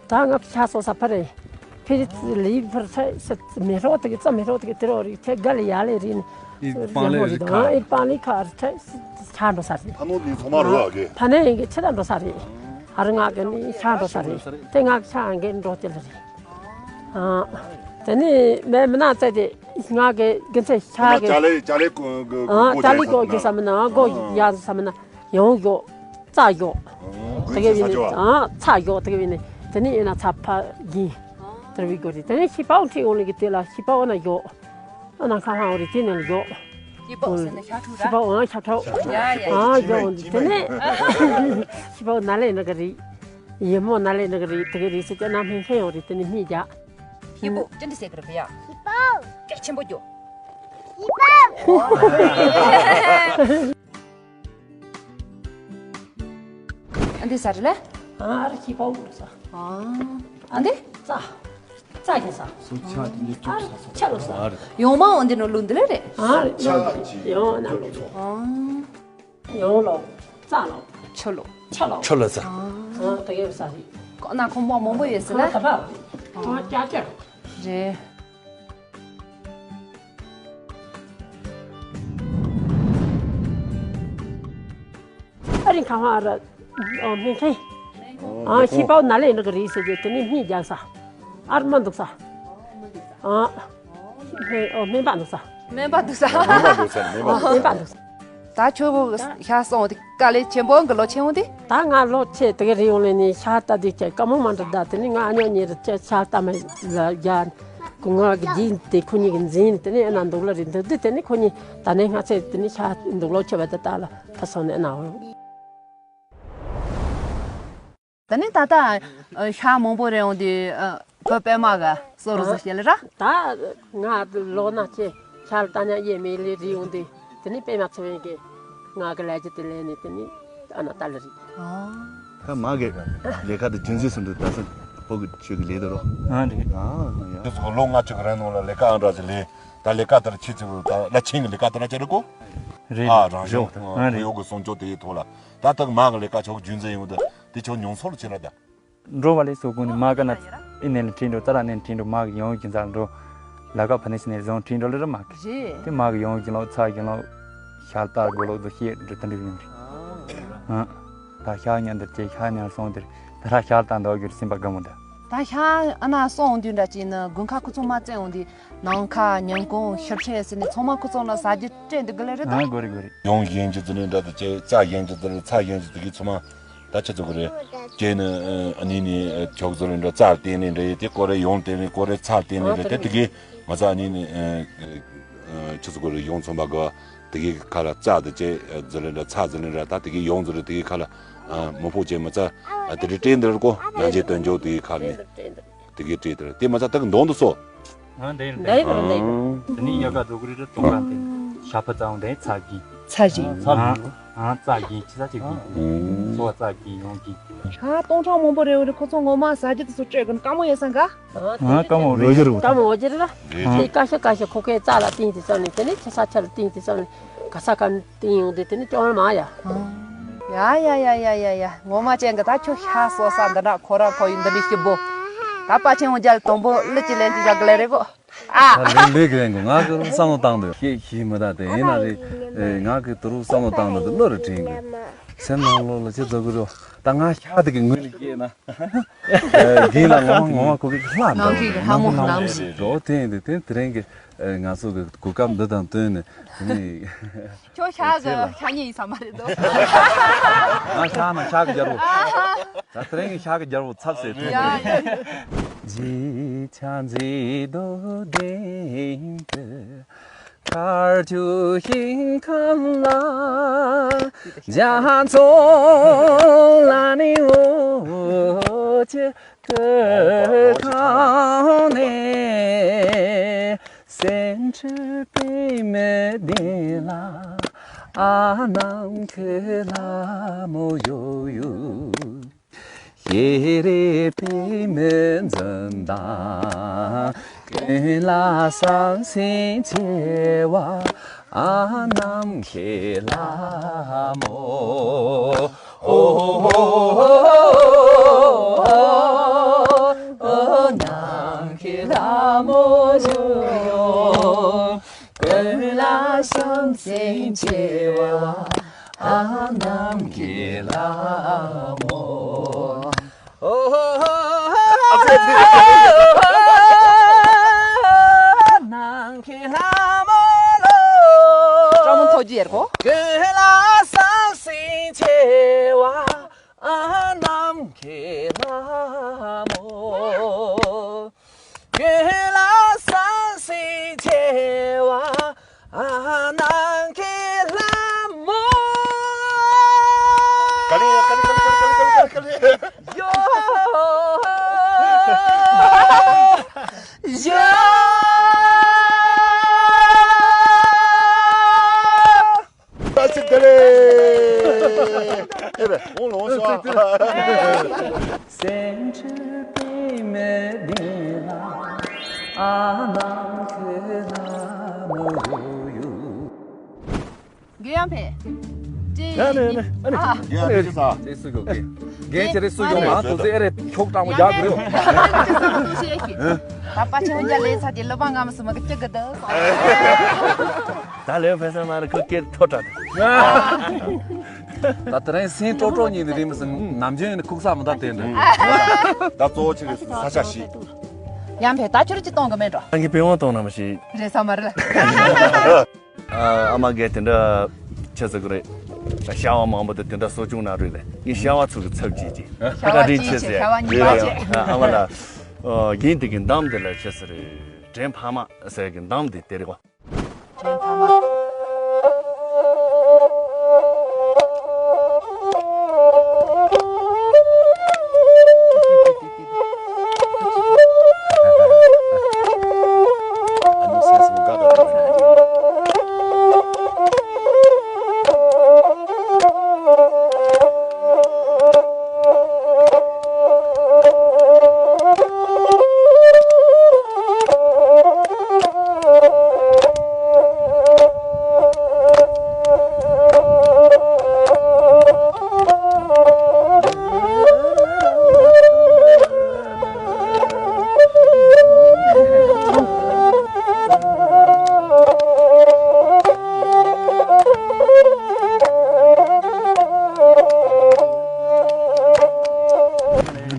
ད་ང་ཕྱག་སོ་ས་ཕ་རེད། ཕི་རི་ལི་ཕར་ཚ་མེ་རོ་དེ་གི་རྩ་མེ་རོ་དེ་གི་དེ་རོ་རིག་ཐེ་ག་ལི་ཡ་ལེ་རིན། ཨི་པང་ལེ་རི་ཁ། ཨི་པང་ལི་ཁ་རི་ཐེ་ཆ་འགྲོ་ས་རེད། ཕ་ནོ་ནི་ཚོ་མ་རོ་ཨ་གེ། ཕ་ནེ་ཡིན་གི་ཆ་ད་འགྲོ་ས་རེད། ཨ་རི་ང་གི་ནི་ཆ་འགྲོ་ས་རེད། དེ་ང་ཆ་ཨང་གི་འགྲོ་དེ་ལ་རེད། ཨ་དེ་ནི་མེ་མི་ན་ཚེ་དེ་ང་གི་གི་ཚེ་ཆ་གི། ཅ་ལེ་ཅ་ལེ་གོ་གོ་ཨ་ཅ་ལེ་གོ་གི་ས་མི་ན་གོ་ཡ་ས་མི་ན། ཡང་གཡོག་རྩྭ་གཡོག་དེ་གའི་བི་ནི་ཨ་ཚྭ་གཡོག་དེ་གའི་བི་ནི། དེ་ནི་ཡིན་ན་ཚྭ་ཕ་གིན་དེར་བི་གོ་རི། དེ་ནི་ཤི་པའོ་ཁྲི་འོང་ལི་གི་དེ་ལ་ཤི་པའོ་ན་གཡོག་ཨ་ན་ཁ་ཧང་རི་དེ་ནི་གཡོག་ཤི་པའོ་ཟེར་ན་ཤ་ཁྲུ་ར། ཤི་པའོ་ཨ་ཤ་ཁྲའོ་ཡ་ཡ་ཨ་གཡོག་འོང་དེ་ནི་ཤི་པའོ་ན་ལེ་ན་ག་རི། ཡེ་མོ་ན་ལེ་ན་ག་རི་དེ་གའི་རི་སི་ཅ་ན་ཧེང་ཧེང་འོང་རི་དེ་ནི་མི་རྒྱ། ཤི་པའོ་ཅི་འདྲ་ཟེར་གི་རི་བི་ཡ། ཤི་པའོ་ཀྱ་ཆེན་པོ་གྱོ། ཤི་པའོ། ཨ་འདི་ཟ་རེ་ལེ། ཨ་ར་ཁྱི་པའོ་ལོ་ས། ཨ་འདི་ཙ། ཙ་ཡིན་ས། སོ་ཆ་དེ་ནི་ཨ་ཅུག་ས་སོ། ཆ་ལོ་ས། ཨ་ར། ཡོང་མ་འོང་འདི་ནོ་ལུ་འདི་ལེ་རེད། ཨ་ར་ཡོང་ཡོང་ན་ལོ་ས། ཨ་ཡོང་ལོ། ཙ་ལོ། ཆ་ལོ། ཆ་ལོ། ཆ་ལོ་ས། ཨ་དེ་གས་ས་རེད། ཁོ་ན་ཁོ་མོ་མང་པོ་ཡོད་ས་ལ། ཁོ་ད་པ། ཁོ་ཅ་ཅ། རེད། ཨ་རིང་ཁ་ཧ་ར། ཨོ་སྨན་ཁན། ཨ་ཤི་པའོ་ན་ལེ་ནི་གི་རི་སེ་ཇེ་དེ་ནི་སྨན་རྒྱག་ས། ཨར་མ་འདུག་ས། ཨ་སྨན་ཨོ་སྨན་པ་འདུག་ས། སྨན་པ་འདུག་ས། སྨན་པ་འདུག་ས། སྨན་པ་འདུག་ས། སྨན་པ་འདུག་ས། ད་ཁྱོད་ཤ་སོང་དེ་དཀའ་ལས་ཆེན་པོ་གི་ལོ་ཆེན་འོང་དེ། ད་ང་ལོ་ཆེ་དེ་གི་རི་ཡོང་ལེ་ནི་ཤ་ལྟ་དུས་ཁྱེད་དཀའ་མོ་མ་འདྲ་ད་དེ་ནི་ང་ཨ་ཉོ་ཉེ་རི་ཁྱེད་ཤ་ལྟ་མ་ལ་རྒྱ། ཁོ་ང་གི་རྗེས་དེ་ཁོ་གཉིས་ཀྱི་འཛིན་དེ་ནས་ཨེ་ན་འདུག་ལ་རེད་འདུག་དུས་དེ་ནས་ཁོ་གཉིས་ད་ནས་སྔ་ཚེ་དེ་ནས་ཤ་འདུག་ལོ་ཆེ་བ་དེ་དག་ལ་ཕ་སོང་ནས་ཨེ་ན་འོང་། ད་ནས་ད་ལྟ་ཤ་མང་པོ་རེད་འོང་དུས་བུ་པད་མ་ག་སོ་རུ་སོ་བྱེད་ལ་ར། ད་ང་ལོ་ན་ཆེ་ཤ་ལ་ལྟ་ཉག་ཡེ་མེད་ལས་རེད་འོང་དུས་དེ་ནས་པད་མ་ཚེ་བན་གི་ང་གི་ལས་ཀྱི་དེ་ལས་ནས་དེ་ནས་ཨ་ན་ལྟ་ལ་རེད། ད་མ་གི་ལས་ཀ་དེ་རྒྱུན་འཛིན་སུ་འདུག་ད་ས་ཕོ་གི་ཆོས་ཀྱི་ལས་དེ་རོ། ཨ་རེད། ཨ་ཡ། དེ་ཚོ་ལོ་ལྔ་བཅུ་གི་རིང་ནང་ལ་ལས་ཀ་ཨང་འདྲ་ཞིག་ལས་ད་ལས་ཀ་དེར་ཆེ་ཆེ་བོ་ད་བླ་ཆེན་གྱི་ལས་ཀ་དེ་ན་ཅི་རེད་གོ། རེད། ཨ་རང་བཞིན་ཨ་རེད། ཡོ་གི་སྲུང་སྐྱོབ་དེ་ཡི་ཐོག་ལ་ད་ཐག་མ་གི་ལས་ཀ་ཆོག་རྒྱུན་འཛིན་ཡོང་དུ་དེ་ཆོག་མྱོང་ཚོར་ཆེ་ར་ད། འགྲོ་བ་ལས་སོ་ཀུན་ནི་མ་ག་ན་ཨི་ནས་ལ་ཁྲིད་འགྲོ་ཙ་ར་ནས་ཁྲིད་འགྲོ་མ་གི་ཡོང་གི་ཛར་འགྲོ། ལ་ཀ་ཕ་ནས་སི་ནས་བཟུང་ཁྲིད་འགྲོ་ལ་ར་མ་གི་རེད། དེ་མ་གི་ཡོང་གི་ལོ་ཚ་གི་ལོ་ཤ་ལྟ་དགོས་ལོ་དུ་ཤེས་འགྲོ་དུ་འགྲིག་ཡོང་རེད། ཨ་ད་ཤ་ཉན་འདིར་ཅེ་ཤ་ཉན་སོང་དེར་ད་ར་ཤ་ལྟ་འདོག་གི་རེད་སེམས་པ་དགའ་མོ་འདི། ད་ཤ་ཨ་ན་སོང་འོང་དུས་འདྲ་ཅིག་ནི་དགུན་ཁ་ཁོ་ཚོ་མ་བཙལ་འོང་དུས་ནང་ཁ་ཉིན་གུང་ཤི་ཁྲེ་ཟེར་ནས་ཚང་མ་ཁོ་ཚོ་ལ་ཟ་རྒྱུ་སྤྲད་འདུག་གི་ལེ་རེད་ད། ཨ་གོ་རེད་གོ་རེད། ཡོང་བཞིན་གྱི་ཟི་ལིང་འདྲ་དུ་བྱས་རྩྭ་བཞིན་གྱི་ཟི་ལིང་ཚྭ་བཞིན་གྱི་དེ་གི་ཚང་མ་ད་ཆི་ཚོད་གི་རེད། ཁྱེད་ནི་ཨ་ནི་ནི་ཁྱོག་ཟི་ལིང་འདྲ་རྩྭ་བསྟན་ནི་འདྲ་ཡོད་དེ་ཀོ་རེ་ཡོང་བསྟན་ནི་ཀོ་རེ་ཚྭ་བསྟན་ནི་འདྲ་དེ་དེ་གི་ང་ཚ་ཨ་ནི་ནི་ཆི་ཚོད་གི་རེད་ཡོང་ཚོང་པ་གི་དེ་གི་ཁ་ལ་རྩྭ་དེ་བྱས་ཟི་ལིང་འདྲ་ཚྭ་ཟི་ལིང་འདྲ་ད་དེ་གི་ཡོང་ཟི་ལིང་དེ་གི་ཁ་ལ་མི་ཕོག་བྱས་མི་ཚ་དེ་རེད་སྤྲད་འདིར་ཀོ་ཡང་ཅེ་སྟོན་འཇོག་དེ་གི་ཁ་ནས། དེ་གའི་བྲིས་དེར་དེ་མ་ཚད་དེ་གི་མདོང་དུ་སོ། ང་འདི་ཡིན་འདི་ཡིན་འདི་ཡིན། དེ་ནི་ཡ་ག་རྡོ་གུ་རི་རི་ཏོང་ཀ་དེ་ཤ་ཕ་ཙང་དེ་ཚ་གི། ཚ་གི། ང་ང་ཚ་གི་ཅི་ཚ་ཅིག་གི། སོ་ཚ་གི་ཡོང་གི། ཤ་སྟོང་ཕྲག་མང་པོ་རེ་བ་རེ་ཁོ་ཚོ་ངོ་མ་ཟ་རྒྱུ་དེ་ཚོ་སྤྲད་གི་དཀའ་མོ་ཡོད་ས་ག་ང་དཀའ་མོ་རེད། ཀ་མོ་འོ་ཅི་རེད་ལ། དེ་ཀ་ཤ་ཀ་ཤ་ཁོ་ཁའི་རྩ་ལ་བཏིང་དེ་ཙམ་ནས་དེ་ནི་ཆེ་ས་ཆ་ལ་བཏིང་དེ་ཙམ་ནས་ག་ས་ག་ནས་བཏིང་ཡོང་དེ་དེ་ནི་ཅོང་མ་ཡ། ཡ་ཡ་ཡ་ཡ་ཡ་ཡ། ངོ་མ་ཅན་གི་ད་ཁྱོད་ཤ་གསོ་ས་འདི་འདྲ་ཁོ་ར་ཁོ་ཡི་འདི་འདྲའི་སྐྱིད་པོ། ད་པ་ཆེན་འོ་རྒྱལ་དང་པོ་ལི་ཅི་ལན་ཅི་བཞག་གི་ལེ་རེད་གོ། ཨ། ད་ལེ་ལེ་གི་ལན་གོ་ང་གི་བསམ་བློ་བཏང་འདོད་ཤེས་ཤེས་མི་ད་དེ་ཡིན་ན་རེད། ང་གི་དུ་རུ་བསམ་བློ་བཏང་འདོད་དུ་ལོ་རེ་དྲན་གི། སེམས་ནང་ལོགས་ལ་ཅི་བཟོ་གི་རེད། ད་ང་ཤ་དེ་གི་ངོས་ནས་སྐྱེས་ན། རྒན་ལ་ངོ་མ་ངོ་མ་གོ་གི་ལྷ་འདྲ་ནང་གི་ལྷ་མོ་ནང་གི་རོ་དེ་ཡིན་དེ་དེ་དེ་རིང་གི་ང་ཚོ་གི་གོ་སྐབས་འདི་དང་བསྟུན་ནས་དེ་ནི་ཁྱོད་ཤ་གི་ཤ་ཉེ་ཡིན་ས་མ་རེད་དོ། ང་ཤ་ན་ཤ་གི་རྒྱལ་པོ། ད་དེ་རིང་གི་ཤ་གི་རྒྱལ་པོ་ཚབ་ཟེར་དུས། ཇི་ཆ་ཇི་དོ་དེ་དེ། མཁར་ཆུ་ཞིང་ཁམས་ལ་རྒྱ་མཚོ་ལ་ནི་འོ་ཆེ་ཏུ་ཁང་ནས་སེམས་ཁྲལ་པའི་མི་བདེ་ལ་ཨ་ནམ་ཁེ་ལ་མོ་ཡོ་ཡོ། ཤེས་རིག་པའི་མི་འཛིན་དང་། ཀུན་ལ་བསམ་སེམས་ཆེ་བ་ཨ་ནམ་ཁེ་ལ་མོ། ཨོ་ནམ་ཁེ་ལ་མོ་ཡོ། ཀུན་ལ་བསམ་སེམས་ཆེ་བ། ཨ་ནམ་ཁེ་ལ་མོ། ཨོ། ནམ་ཁེ་ལ་མོ་ལོ། ཀྲ་མོ་ཐོ་ཇི་ཡར་གོ། ཀུན་ལ་བསམ་སེམས་ཆེ་བ། ཨ་ནམ་ཁེ་ལ་མོ། ཀུན་ལ་བསམ་སེམས་ཆེ་བ། ཨ་ནམ་ཁེ་ལ་མོ། ཀ་ལི་ཡ་ཀ་ལི་ཀ་ལི་ཡོ། ཡོ། ད་ཅི་དེ་རེད། ཨེ་བེ་འོང་ལོང་ཤོག་སེམས་ཁྲལ་པའི་མི་བདེ་ལ་ཨ་ནམ་ཁེ་ལ་མོ་ཡོ་ཡོ། རྒན་ཡང་ཕེ། ཅི་ཡ་ནེ་ནེ་ཨ་ནེ། ཨ། རྒན་ཡང་ཕེ་ཅི་ས། ཅི་སུ་གོ་གི། རྒན་ཁྱེད་རེ་སུ་ཡོང་མ་ཐུག་ཚེ་ཨེ་རེ་ཁྱོག་སྤྲང་པོ་རྒྱག་གི་རེད། ད་པ་ཆེན་རྒྱ་ལས་ཚ་དེ་ལོ་པ་ང་མ་སུ་མ་གི་ཅི་གི་ད། ད་ལེའུ་ཕན་སེམས་མ་རེད་ཁོ་སྐད་མཐོ་དྲགས། ད་དེ་རིང་སེམས་སྤྲོ་སྤྲོ་ཉིད་ནས་རིང་མི་སྲིད་ནམ་རྒྱུན་ཡིན་ན་ཁུག་ས་མི་ད་དེ་འདྲ། ད་གཙོ་བོ་ཆེ་གི་ས་ཆ་ཞིག་ཡང་ཕེ་ད་ཁྱོད་ཀྱིས་གཏོང་གི་མེད་འགྲོ། ད་ངས་པི་ཝང་གཏོང་ན་མ་ཤེས། རེད་ས་མ་རེད་ལ། ཨ་མ་གས་དེ་འདྲ་ཆེ་ཟེར་གི་རེད། ཤ་བ་མང་པོ་དེ་དེ་འདྲ་གསོ་སྐྱོང་གནང་རོགས་རེད། ངས་ཤ་བ་ཚུགས་ཀྱི་ཚབ་བྱེད་ཀྱི། ཤ་བ་ཅིག་ཆེ་ཟེར། ཤ་བ་གཉིས་པ་བྱེད། ཨ་མ་ལ། རྒན་དེ་གི་འདམ་དེ་ལ་ཆེ་ཟེར་རེད། དྲན་ཕ་མ་ཟེར་གི་འདམ་དེ་དེ་རེད་བ། དྲན་ཕ་མ།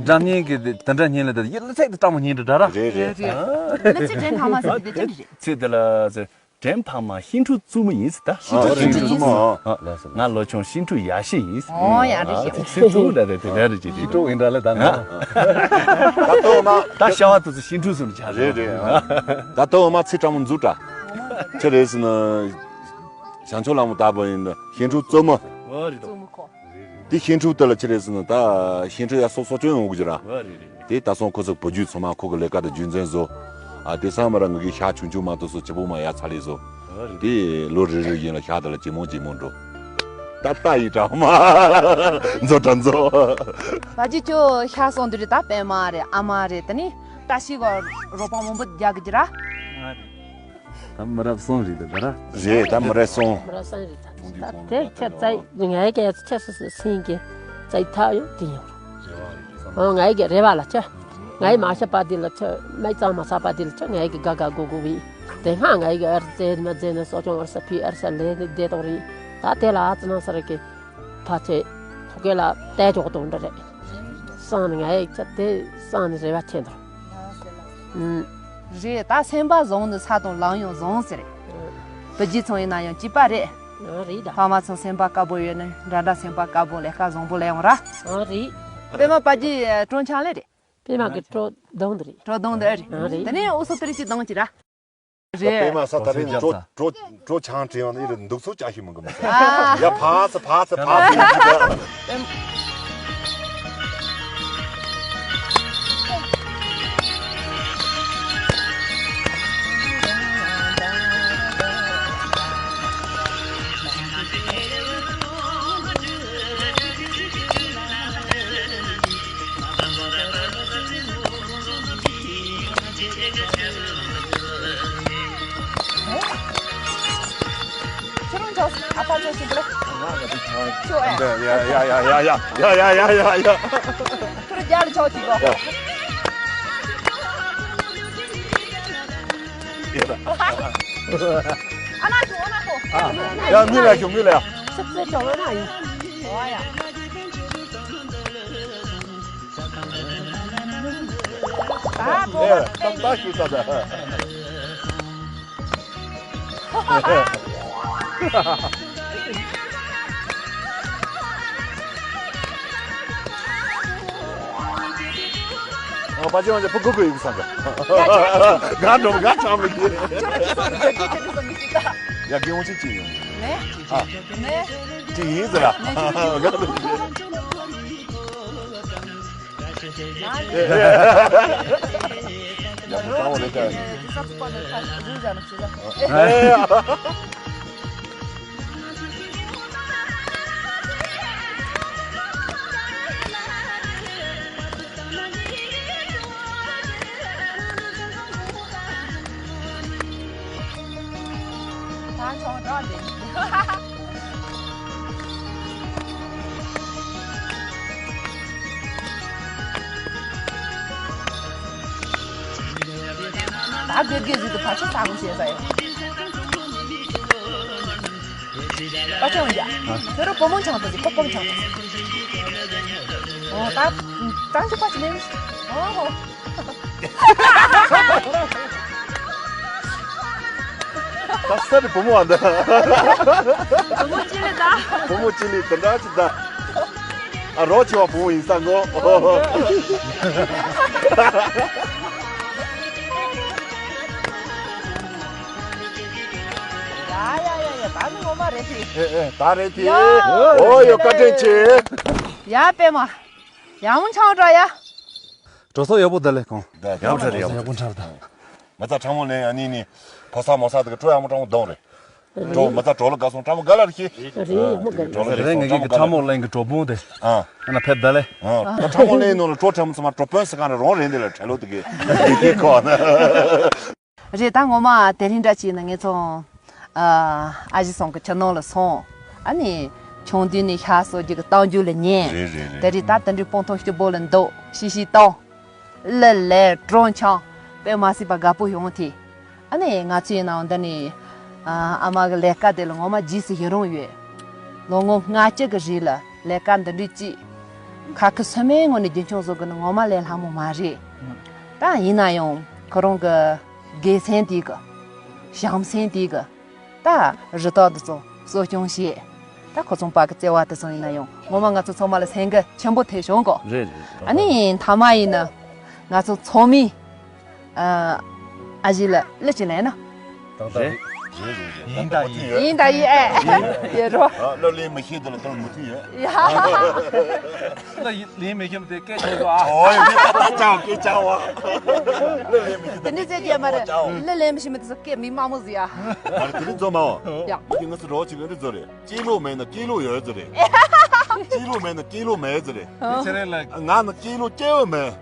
སྒྲ་སྙན་གྱི་དེ་འདྲ་སྙན་ལ་དེ་ཡིད་ལ་ཚིག་དེ་སྤྲང་མོ་སྙན་འདྲ་འདྲ་ར། རེད་རེད། རེད་རེད། ལ་ཚིག་དྲན་ཐང་མ་ཟེར་དེ་དེ་འདྲ་རེད། ཚིག་དེ་ལ་ཟེར། དྲན་ཕ་མ་ཤིང་ཕྲུག་བཙུན་མོ་ཡིན་ཟེར་ད། ཨ་ཤིང་ཕྲུག་ཤིང་ཕྲུག་བཙུན་མོ། ཨ་ང་ལོ་ཆུང་ཤིང་ཕྲུག་ཡ་ཤི་ཡིན་ཟེར། ཨོ་ཡ་རེད་ཨ་ཤི། ཤིང་ཕྲུག་འདྲ་རེད་དེ་འདྲ་རེད་ཅེས་ཤིང་ཕྲུག་ཡིན་འདྲ་ལ་ད་ན། ད་ལྟ་འོ་མ། ད་ཤ་བ་དུ་ཚོ་ཤིང་ཕྲུག་སུ་ལ་ཆགས་རེད་རེད། ད་ལྟ་འོ་མ་ཚིག་སྤྲང་མོ་འཛུགས་དྲ། ཅི་རེད་ཟེར་ན། བྱང་ཆུབ་ལྷ་མོ་ལྟ་བུ་ཡིན་ན་ཤིང་ཕྲུག་བཙུན་མོ། ཨོ་རེད་དོ། དེ་ཤིང་ཕྲུག་དེ་ལ་ཅི་རེད་ཟེར་ན་ད་ཤིང་ཕྲུག་ཡ་སོ་སོ་སྐྱོན་ཡོང་གི་ར། ཨོ་རེད་རེད། དེ་ད་སོང་ཁོ་ཚོ་བུ་རྒྱུད་ཚང་མ་ཁོ་གི་ལས་ཀ་དང་རྒྱུན་འཛིན་བཟོ། ཨ་དེ་ཚང་མ་ར་ངུ་གི་ཤ་ཆུང་ཆུང་མ་གཏོགས་སོ་ཅི་པོ་མ་ཡ་ཚ་ལེ་བཟོ། ཨོ་རེད། དེ་ལོ་རེ་རེ་བཞིན་ལ་ཤ་དེ་ལ་ཇེ་མང་ཇེ་མང་འགྲོ། ད་ལྟ་ཡི་དྲ་མ་མཛོ་དྲ་མཛོ། ད་ཅི་ཁྱོད་ཤ་སོང་དུས་རེད་ད་པད་མ་རེད་ཨ་མ་རེད་དེ་ནི་ད་ཤི་གོ་རོགས་པ་མང་པོ་རྒྱག་གི་ཅི་ར། ད་མི་རབས་གསུམ་རེད་ད་ར། རེད་ད་མི་རབས་གསུམ། མི་རབས་གསུམ་རེད་ད། ད་དེ་ཁྱེད་ཚ་ངའི་སྐད་ཆ་སུ་སུ་སིང་གི་ཚ་ཐག་ཡོད་དེ་ཡོད། ཨོ་ངའི་གི་རེ་བ་ལ་ཆ། ངའི་མ་ཤ་པ་དེ་ལ་ཆ་མི་གཙང་མ་ས་པ་དེ་ལ་ཆ་ངའི་གི་ག་ག་གོ་གོ་བི། དེ་སྔ་ངའི་གི་ཨར་ཙེ་མ་ཙེ་ནི་སོ་ཅོང་ཨར་ས་ཕི་ཨར་ས་ལེ་ནི་བདེ་ཏོག་རེད། ད་དེ་ལ་ཨ་ཙི་ན་ས་ར་གི་ཕ་ཚེ་ཐོ་གེ་ལ་ཏའི་ཅོག་ཏོང་འདྲ་རེད། སང་ནི་ངའི་ཆ་དེ་སང་ནི་རེ་བ་ཆེན་དོ། ཨུམ། རེད་ད་སེམས་པ་བཟང་ནི་ས་དང་ལམ་ཡང་བཟང་ཟེར། བུ་རྒྱུད་ཚང་ཡིན་ན་ཡང་སྐྱིད་པ་རེད། ཨ་རེད་ད། ཕ་མ་ཚང་སེམས་པ་དཀར་པོ་ཡོད་ནི་འདྲ་འདྲ་སེམས་པ་དཀར་པོ་ལས་ཀ་བཟང་པོ་ལས་ཡོང་ར། ཨ་རེད། པད་མ་པ་རྒྱུད་གྲོ་ཆང་ལེ་རེད། པད་མ་གི་གྲོ་དང་དེ་རེད། གྲོ་དང་དེ་རེད། ཨ་རེད། དེ་ནས་འུ་སུ་དེ་རིགས་ཅིག་དང་ཅི་ར། ད་པད་རེད། མ་ས་ད་རིང་གྲོ་གྲོ་གྲོ་ཆང་དྲི་ཡོང་ནི་རེད་འདུག་ཚོ་ཅག་ཤི་མི་གི་མི་ས། ཡ་ཕ་ས་ཕ་ས་ཕ་ས། ཁྱེད་རང་ཅག་ཨ་ཕ་ཅག་ཞིག་ལ། ང་ལ་དེ་ཆགས། ཅོ་ཨེ། ཡ་ཡ་ཡ། ཁྱོད་རྒྱ་ལ་ཆགས་ཅིག་གོ། ཨ་ན་ཤོ་ཨ་ན་ཤོ། ཡ་མི་ལ་ཤོ་མི་ལ་ཡ། ཆུ་ཚོད་ཅོ་ཨ་ན་ཡིན། ཨོ་ཡ། ཨ་ཏག་ཏག་ཞུ་ས་ད། ཨ་པ་ཅི་ཝང་ཅི་ཕུ་གུ་གུ་ཡིག་སང་ག། ག་འགྲོ་ག་ཆང་མི་གི། ཁྱོད་རང་ཅི་སོང་གི་ཁྱོད་ཅི་སོང་གི་ཅི་ད། ཡ་གི་ཝང་ཅི་ཅི་ཡོང་། ནེ། ཨ། ནེ། ཅི་ཡིན་ཟེར་ཨ། ནེ་ཅི་ཅི་ཅི། ད་དགེ་རྒན་ཟིག་ཏུ་ཕར་ཚུར་ལྟ་དགོས་བྱས་ས་ཡོད། པ་ཆེན་ཡ། ཁྱོད་རང་བུ་མོ་ཆང་ཏོ་ཟིག་ཁོ་བུ་མོ་ཆང་ཏོ་ཟིག་ཨོ་ད། ད་འཇུག་པ་ཆེན་ནས། ཨོ་ཧོ། ད་ས་རི་བུ་མོ་བ་འདི། བུ་མོ་ཅི་ལི་ད། བུ་མོ་ཅི་ལི་དེ་འདྲ་ཅི་ད། ཨ་རོགས་ཆེ་བ་བུ་མོ་ཡིན་ས་ངོ་། ཡ་ཡ་ཡ་ཡ་ད་ནི་ངོ་མ་རེད་དེ། ཨེ་ཨེ་ད་རེད་དེ། ཡ་ཨོ་ཡོ་བཀའ་དྲིན་ཆེ། ཡ་པད་མ། ཡ་མོ་ཆང་འགྲོ་ཡ། གྲོ་སོ་ཡག་པོ་ད་ལེ་ཁོང་། ཡག་པོ་འཕྲད་ཡག་པོ་འཕྲད་ད། མ་རྩ་ཕྲ་མོ་ལེན་ཨ་ནི་ནི། ཕོ་ས་མོ་ས་དེ་ག་གྲོ་ཡག་མོ་ཕྲ་མོ་གདོང་རེད། གྲོ་མ་རྩ་གྲོ་ལ་དགའ་སོང་ཕྲ་མོ་དགའ་ལ་རེད་ཤི། རེད་མོ་དགའ་རེད། གྲོ་ལ་རེད་ངེད་ཀྱི་ཕྲ་མོ་ལེན་གི་གྲོ་བོང་དེ། ཨ་ན་ཕེབས་ད་ལེ། ཨ་ཕྲ་མོ་ལེན་ནོ་ལ་གྲོ་ཕྲ་མོ་ཚང་མ་གྲོ་དཔོན་ས་ག་ན་རོང་རེད་འདི་ལ་ཁྲལ་ལོ་དེ་གི་དེ་གི་ཁོ་ན། རེད་ད་ངོ་མ་དེ་རིང་འདྲ་ཅིག་ནི་ངེད་ཚོ་ཨ་ཨ་ཞེ་ཚང་གི་ཁྱིམ་ནང་ལ་སོང་། ཨ་ནི་ཆུང་དུས་ནས་ཤ་གསོ་རྒྱུ་གི་གཏམ་རྒྱུད་ལ་ཉན། རེད་རེད་རེད། དེ་རིང་ད་དེ་འདྲའི་སྤང་ཐང་སྐྱིད་པོ་ལ་འདུག་ཤི་ཤི་བཏང་། གླུ་ལེན་གྲོ་འཆམ་དཔེ་མ་སྲིད་པ་དགའ་པོ་བྱུང་དེ། ཨ་ནི་ང་ཚོའི་ནང་འདི་ནས་ཨ་ཨ་མ་གི་ལས་ཀ་དེ་ལ་ངོ་མ་རྗེས་སུ་ཡི་རང་ཡོད། ལོ་ངོ་ལྔ་བཅུ་གི་རིང་ལ་ལས་ཀ་འདི་འདྲའི་ཅིག་ཁ་ཁུ་སུ་མའི་ངོས་ནས་རྒྱུན་འཁྱོངས་བཟོ་དགོས་ནི་ངོ་མ་ལས་སླ་མོ་མ་རེད། ད་ཡིན་ན་ཡང་ཁོ་རང་གི་དགེ་མཚན་དེ་གི་བྱམས་སེམས་དེ་གི་ད་རི་དྭགས་དེ་ཚོ་གསོ་སྐྱོང་བྱེད། ད་ཁོ་ཚོ་པ་གི་བརྩེ་བ་དེ་ཚོ་ཡིན་ན་ཡང་ངོ་མ་ང་ཚོ་ཚང་མ་ལ་སེམས་འགུལ་ཆེན་པོ་ཐེབས་བྱུང་གོ། རེད་རེད་རེད། ཨ་ནི་མཐའ་མ་ཡིན་ན་ང་ཚོ་ཚང་མས་ཨ་ཨ་ཞེ་ལ་གླུ་ཅིག་ལེན་ན། ཏག་ཏག་རེད། རེད་རེད་རེད། ཡིན་ད་ཡིན། ཡིན་ད་ཡིན་ཨེ། ཡིན་རོ། ཨ་གླུ་ལེན་མི་ཤེས་དེ་ལ་ཏོར་མུ་མཐུད་ཡོད། ཡ། གླུ་ལེན་མི་ཤེས་མི་དེ་སྐད་ཆོག་ཟོ་ཨ། ཨོ་ཡ་མི་ཏག་ཏག་ཅག་སྐད་ཆག་བ། གླུ་ལེན་མི་ཤེས་དེ་འདྲ་ཟེར་གྱི་མ་རེད། གླུ་ལེན་མི་ཤེས་མི་དེ་ཚོ་སྐད་མི་དམའ་མོ་ཟིག་ཡ། ཨ་རེ་དེ་རིང་ཚོ་མ་འོ། ཡ། དེ་ང་ཚོ་རོགས་ཅིག་ལ་འདི་ཚོ་རེད། སྐྱེས་ལོ་མེད་ན་སྐྱེས་ལོ་ཡོད་ཚོད་རེད། སྐྱེས་ལོ་མེད་ན་སྐྱེས་ལོ་མེད་ཚོད་རེད། ཨ། ཆེ་རེད་ལ། ང་ན་སྐྱེས་ལོ་སྐྱེ་བོ་མེད།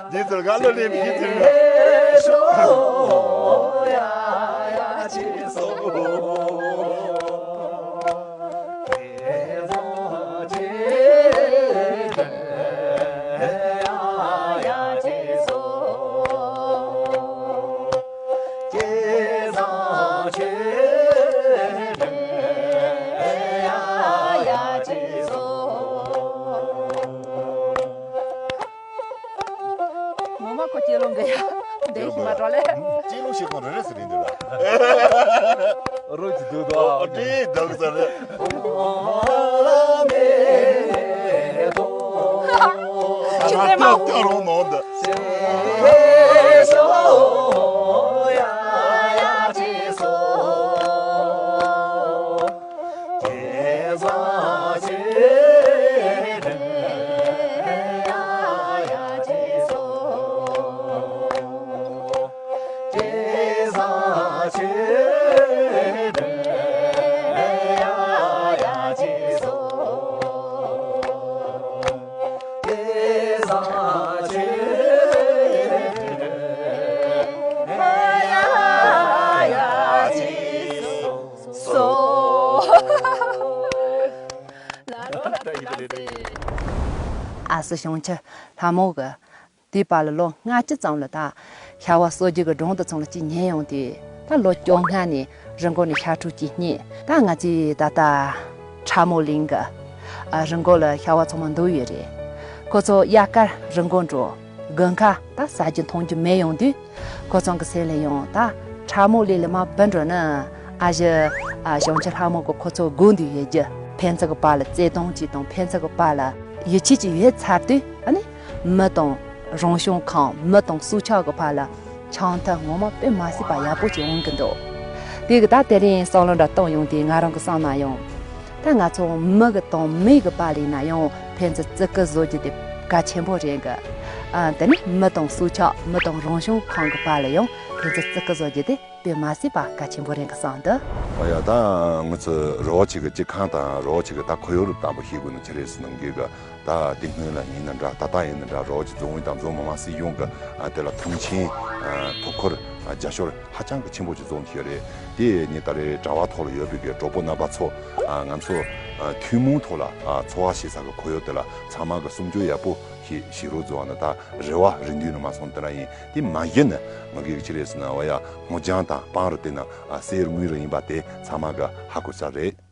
འདི་ཚོར་ག་ལོ་ལེམ་གྱི་ཚིག་ནི། ངོ་མ་ཁོ་སྐྱེས་ལོ་འགའ་ཡ། འདས་ཤིག་མ་འགྲོ་ལེ། སྐྱེས་ལོ་ཞིག་གོང་རེ་རེ་ཟེར་རིན་འདུག་ལ། རོ་ཅི་འདུག་དོ། ཨོ་ཏི་འདུག་ཟེར་རེ། ཁྱི་ཙེ་མ། ཏག་ཏག་རོང་ནང་འདི། ཨ་སི་བྱང་ཆུབ་ལྷ་མོ་གི་དེའི་བར་ལ་ལོ་ལྔ་བཅུ་ཙམ་ལ་ད་ཤ་བ་གསོ་རྒྱུ་གི་སྒྲུང་དེ་ཚང་ལ་ཅིག་ཉན་ཡོང་དུས། ད་ལོ་བཅོ་ལྔ་ནས་རི་མགོ་ནས་ཤ་ཕྲུག་ཅིག་རྙེད། ད་ང་ཚོའི་ད་ལྟ་ཁྲ་མོ་གླིང་གི་ཨ་རི་མགོ་ལ་ཤ་བ་ཚང་མ་འདུ་ཡོད་རེད། ཁོ་ཚོ་དབྱར་ཁར་རི་མགོ་འགྲོ། དགུན་ཁ་ད་ཟ་རྒྱུ་འཐུང་རྒྱུ་མེད་ཡོང་དུས། ཁོ་ཚང་གི་སེམས་ལ་ཡང་ད་ཁྲ་མོ་གླིང་ལ་མར་བུད་འགྲོ་ན། ཨ་ཞེ་ཨ་བྱང་ཆུབ་ལྷ་མོ་གི་ཁོ་ཚོ་སྒུག་འདུག་ཡོད་རྒྱུ། ཕན་ཚུན་གི་བར་ལ་བརྩེ་དུང་ཅིག་དང་ཕན་ཚུན་གི་བར་ལ་ཡིད་ཆེས་ཅིག་ཡོད་ཚར་དུས། ཨ་ནི་མི་དང་རང་བྱུང་ཁམས། མི་དང་སྲོག་ཆགས་ཀྱི་བར་ལ་འཆམ་མཐུན་ངོ་མ་དཔེ་མ་སྲིད་པ་ཡག་པོ་ཅིག་འོང་གི་འདུག་དེ་གི་ད་དེ་རིང་བསམ་བློ་འདྲ་བཏང་ཡོང་དུས། ང་རང་གི་བསམ་ན་ཡང་ད་ང་ཚོ་མི་གི་དང་མི་གི་བར་ལ་ཡིན་ན་ཡང་ཕན་ཚུན་བརྩི་བཀུར་བཟོ་རྒྱུ་དེ་གལ་ཆེན་པོ་རེད་གི། ཨ་དེ་ནི་མི་དང་སྲོག་ཆགས། མི་དང་རང་བྱུང་ཁམས་ཀྱི་བར་ལ་ཡང་ཕན་ཚུན་བརྩི་བཀུར་བཟོ་རྒྱུ་དེ་དཔེ་མ་སྲིད་པ་གལ་ཆེན་པོ་རེད་གི་བསམ་འདུག་ཨ་ཡ། ད་ང་ཚོ་རི་བོ་ཆེ་གི་སྤྱི་ཁང་དང་རི་བོ་ཆེ་གི་ད་ཁོར་ཡུག་རུ་དང་པོ་ཤེས་དགོས་ནི་ཆི་རེད་ཟེར་ན། འགས་གི་ད་དེ་སྔོན་ལ་ཡིན་ན་འདྲ། ད་ལྟ་ཡིན་ན་འདྲ། རི་བོ་ཆེ་རྫོང་ཡོངས་དང་རྫོང་མི་མང་སྲིད་གཞུང་གི་ཨ་དེ་ལ་མཐོང་ཆེན་ཨ་དོ་ཁུར་ཨ་རྒྱབ་སྐྱོར་ཧ་ཅང་གི་ཆེན་པོ་ཅིག་བཟོ་གི་ཡོད་རེད། དེ་ནི་ད་རེས་དྲ་བ་ཐོག་ལ་ཡོད་པའི་གི་གྲོགས་པོ་རྣམ་པ་ཚོ། ཨ་ང་ཚོ་ཨ་ཐུན་མོང་ཐོག་ལ་ཨ་འཚོ་བ་བྱེད་ས་གི་ཁོར་ཡུག་དེ་ལ་ཚང་མ་གི་སྲུང་སྐྱོབ་ཡག་པོ་ཞིག་བྱེད་རོགས་བཟོ་བ་ནི། ད་རེ་བ་རེ་འདུན་ནི་མ་སོང་དེ་རང་ཡིན། དེ་མ་གཞི་ནི་ང་གིས་ཆི་རེད་ཟེར་ན། འོ་ཡ། སྔོ་ལྗང་དང་སྤང་རུ་བལྟས་ན་ཨ་གསེར་དངུལ་རུ་ཡིན་པ་དེ་ཚང་མ་གི་ཧ་གོ་ས་རེད།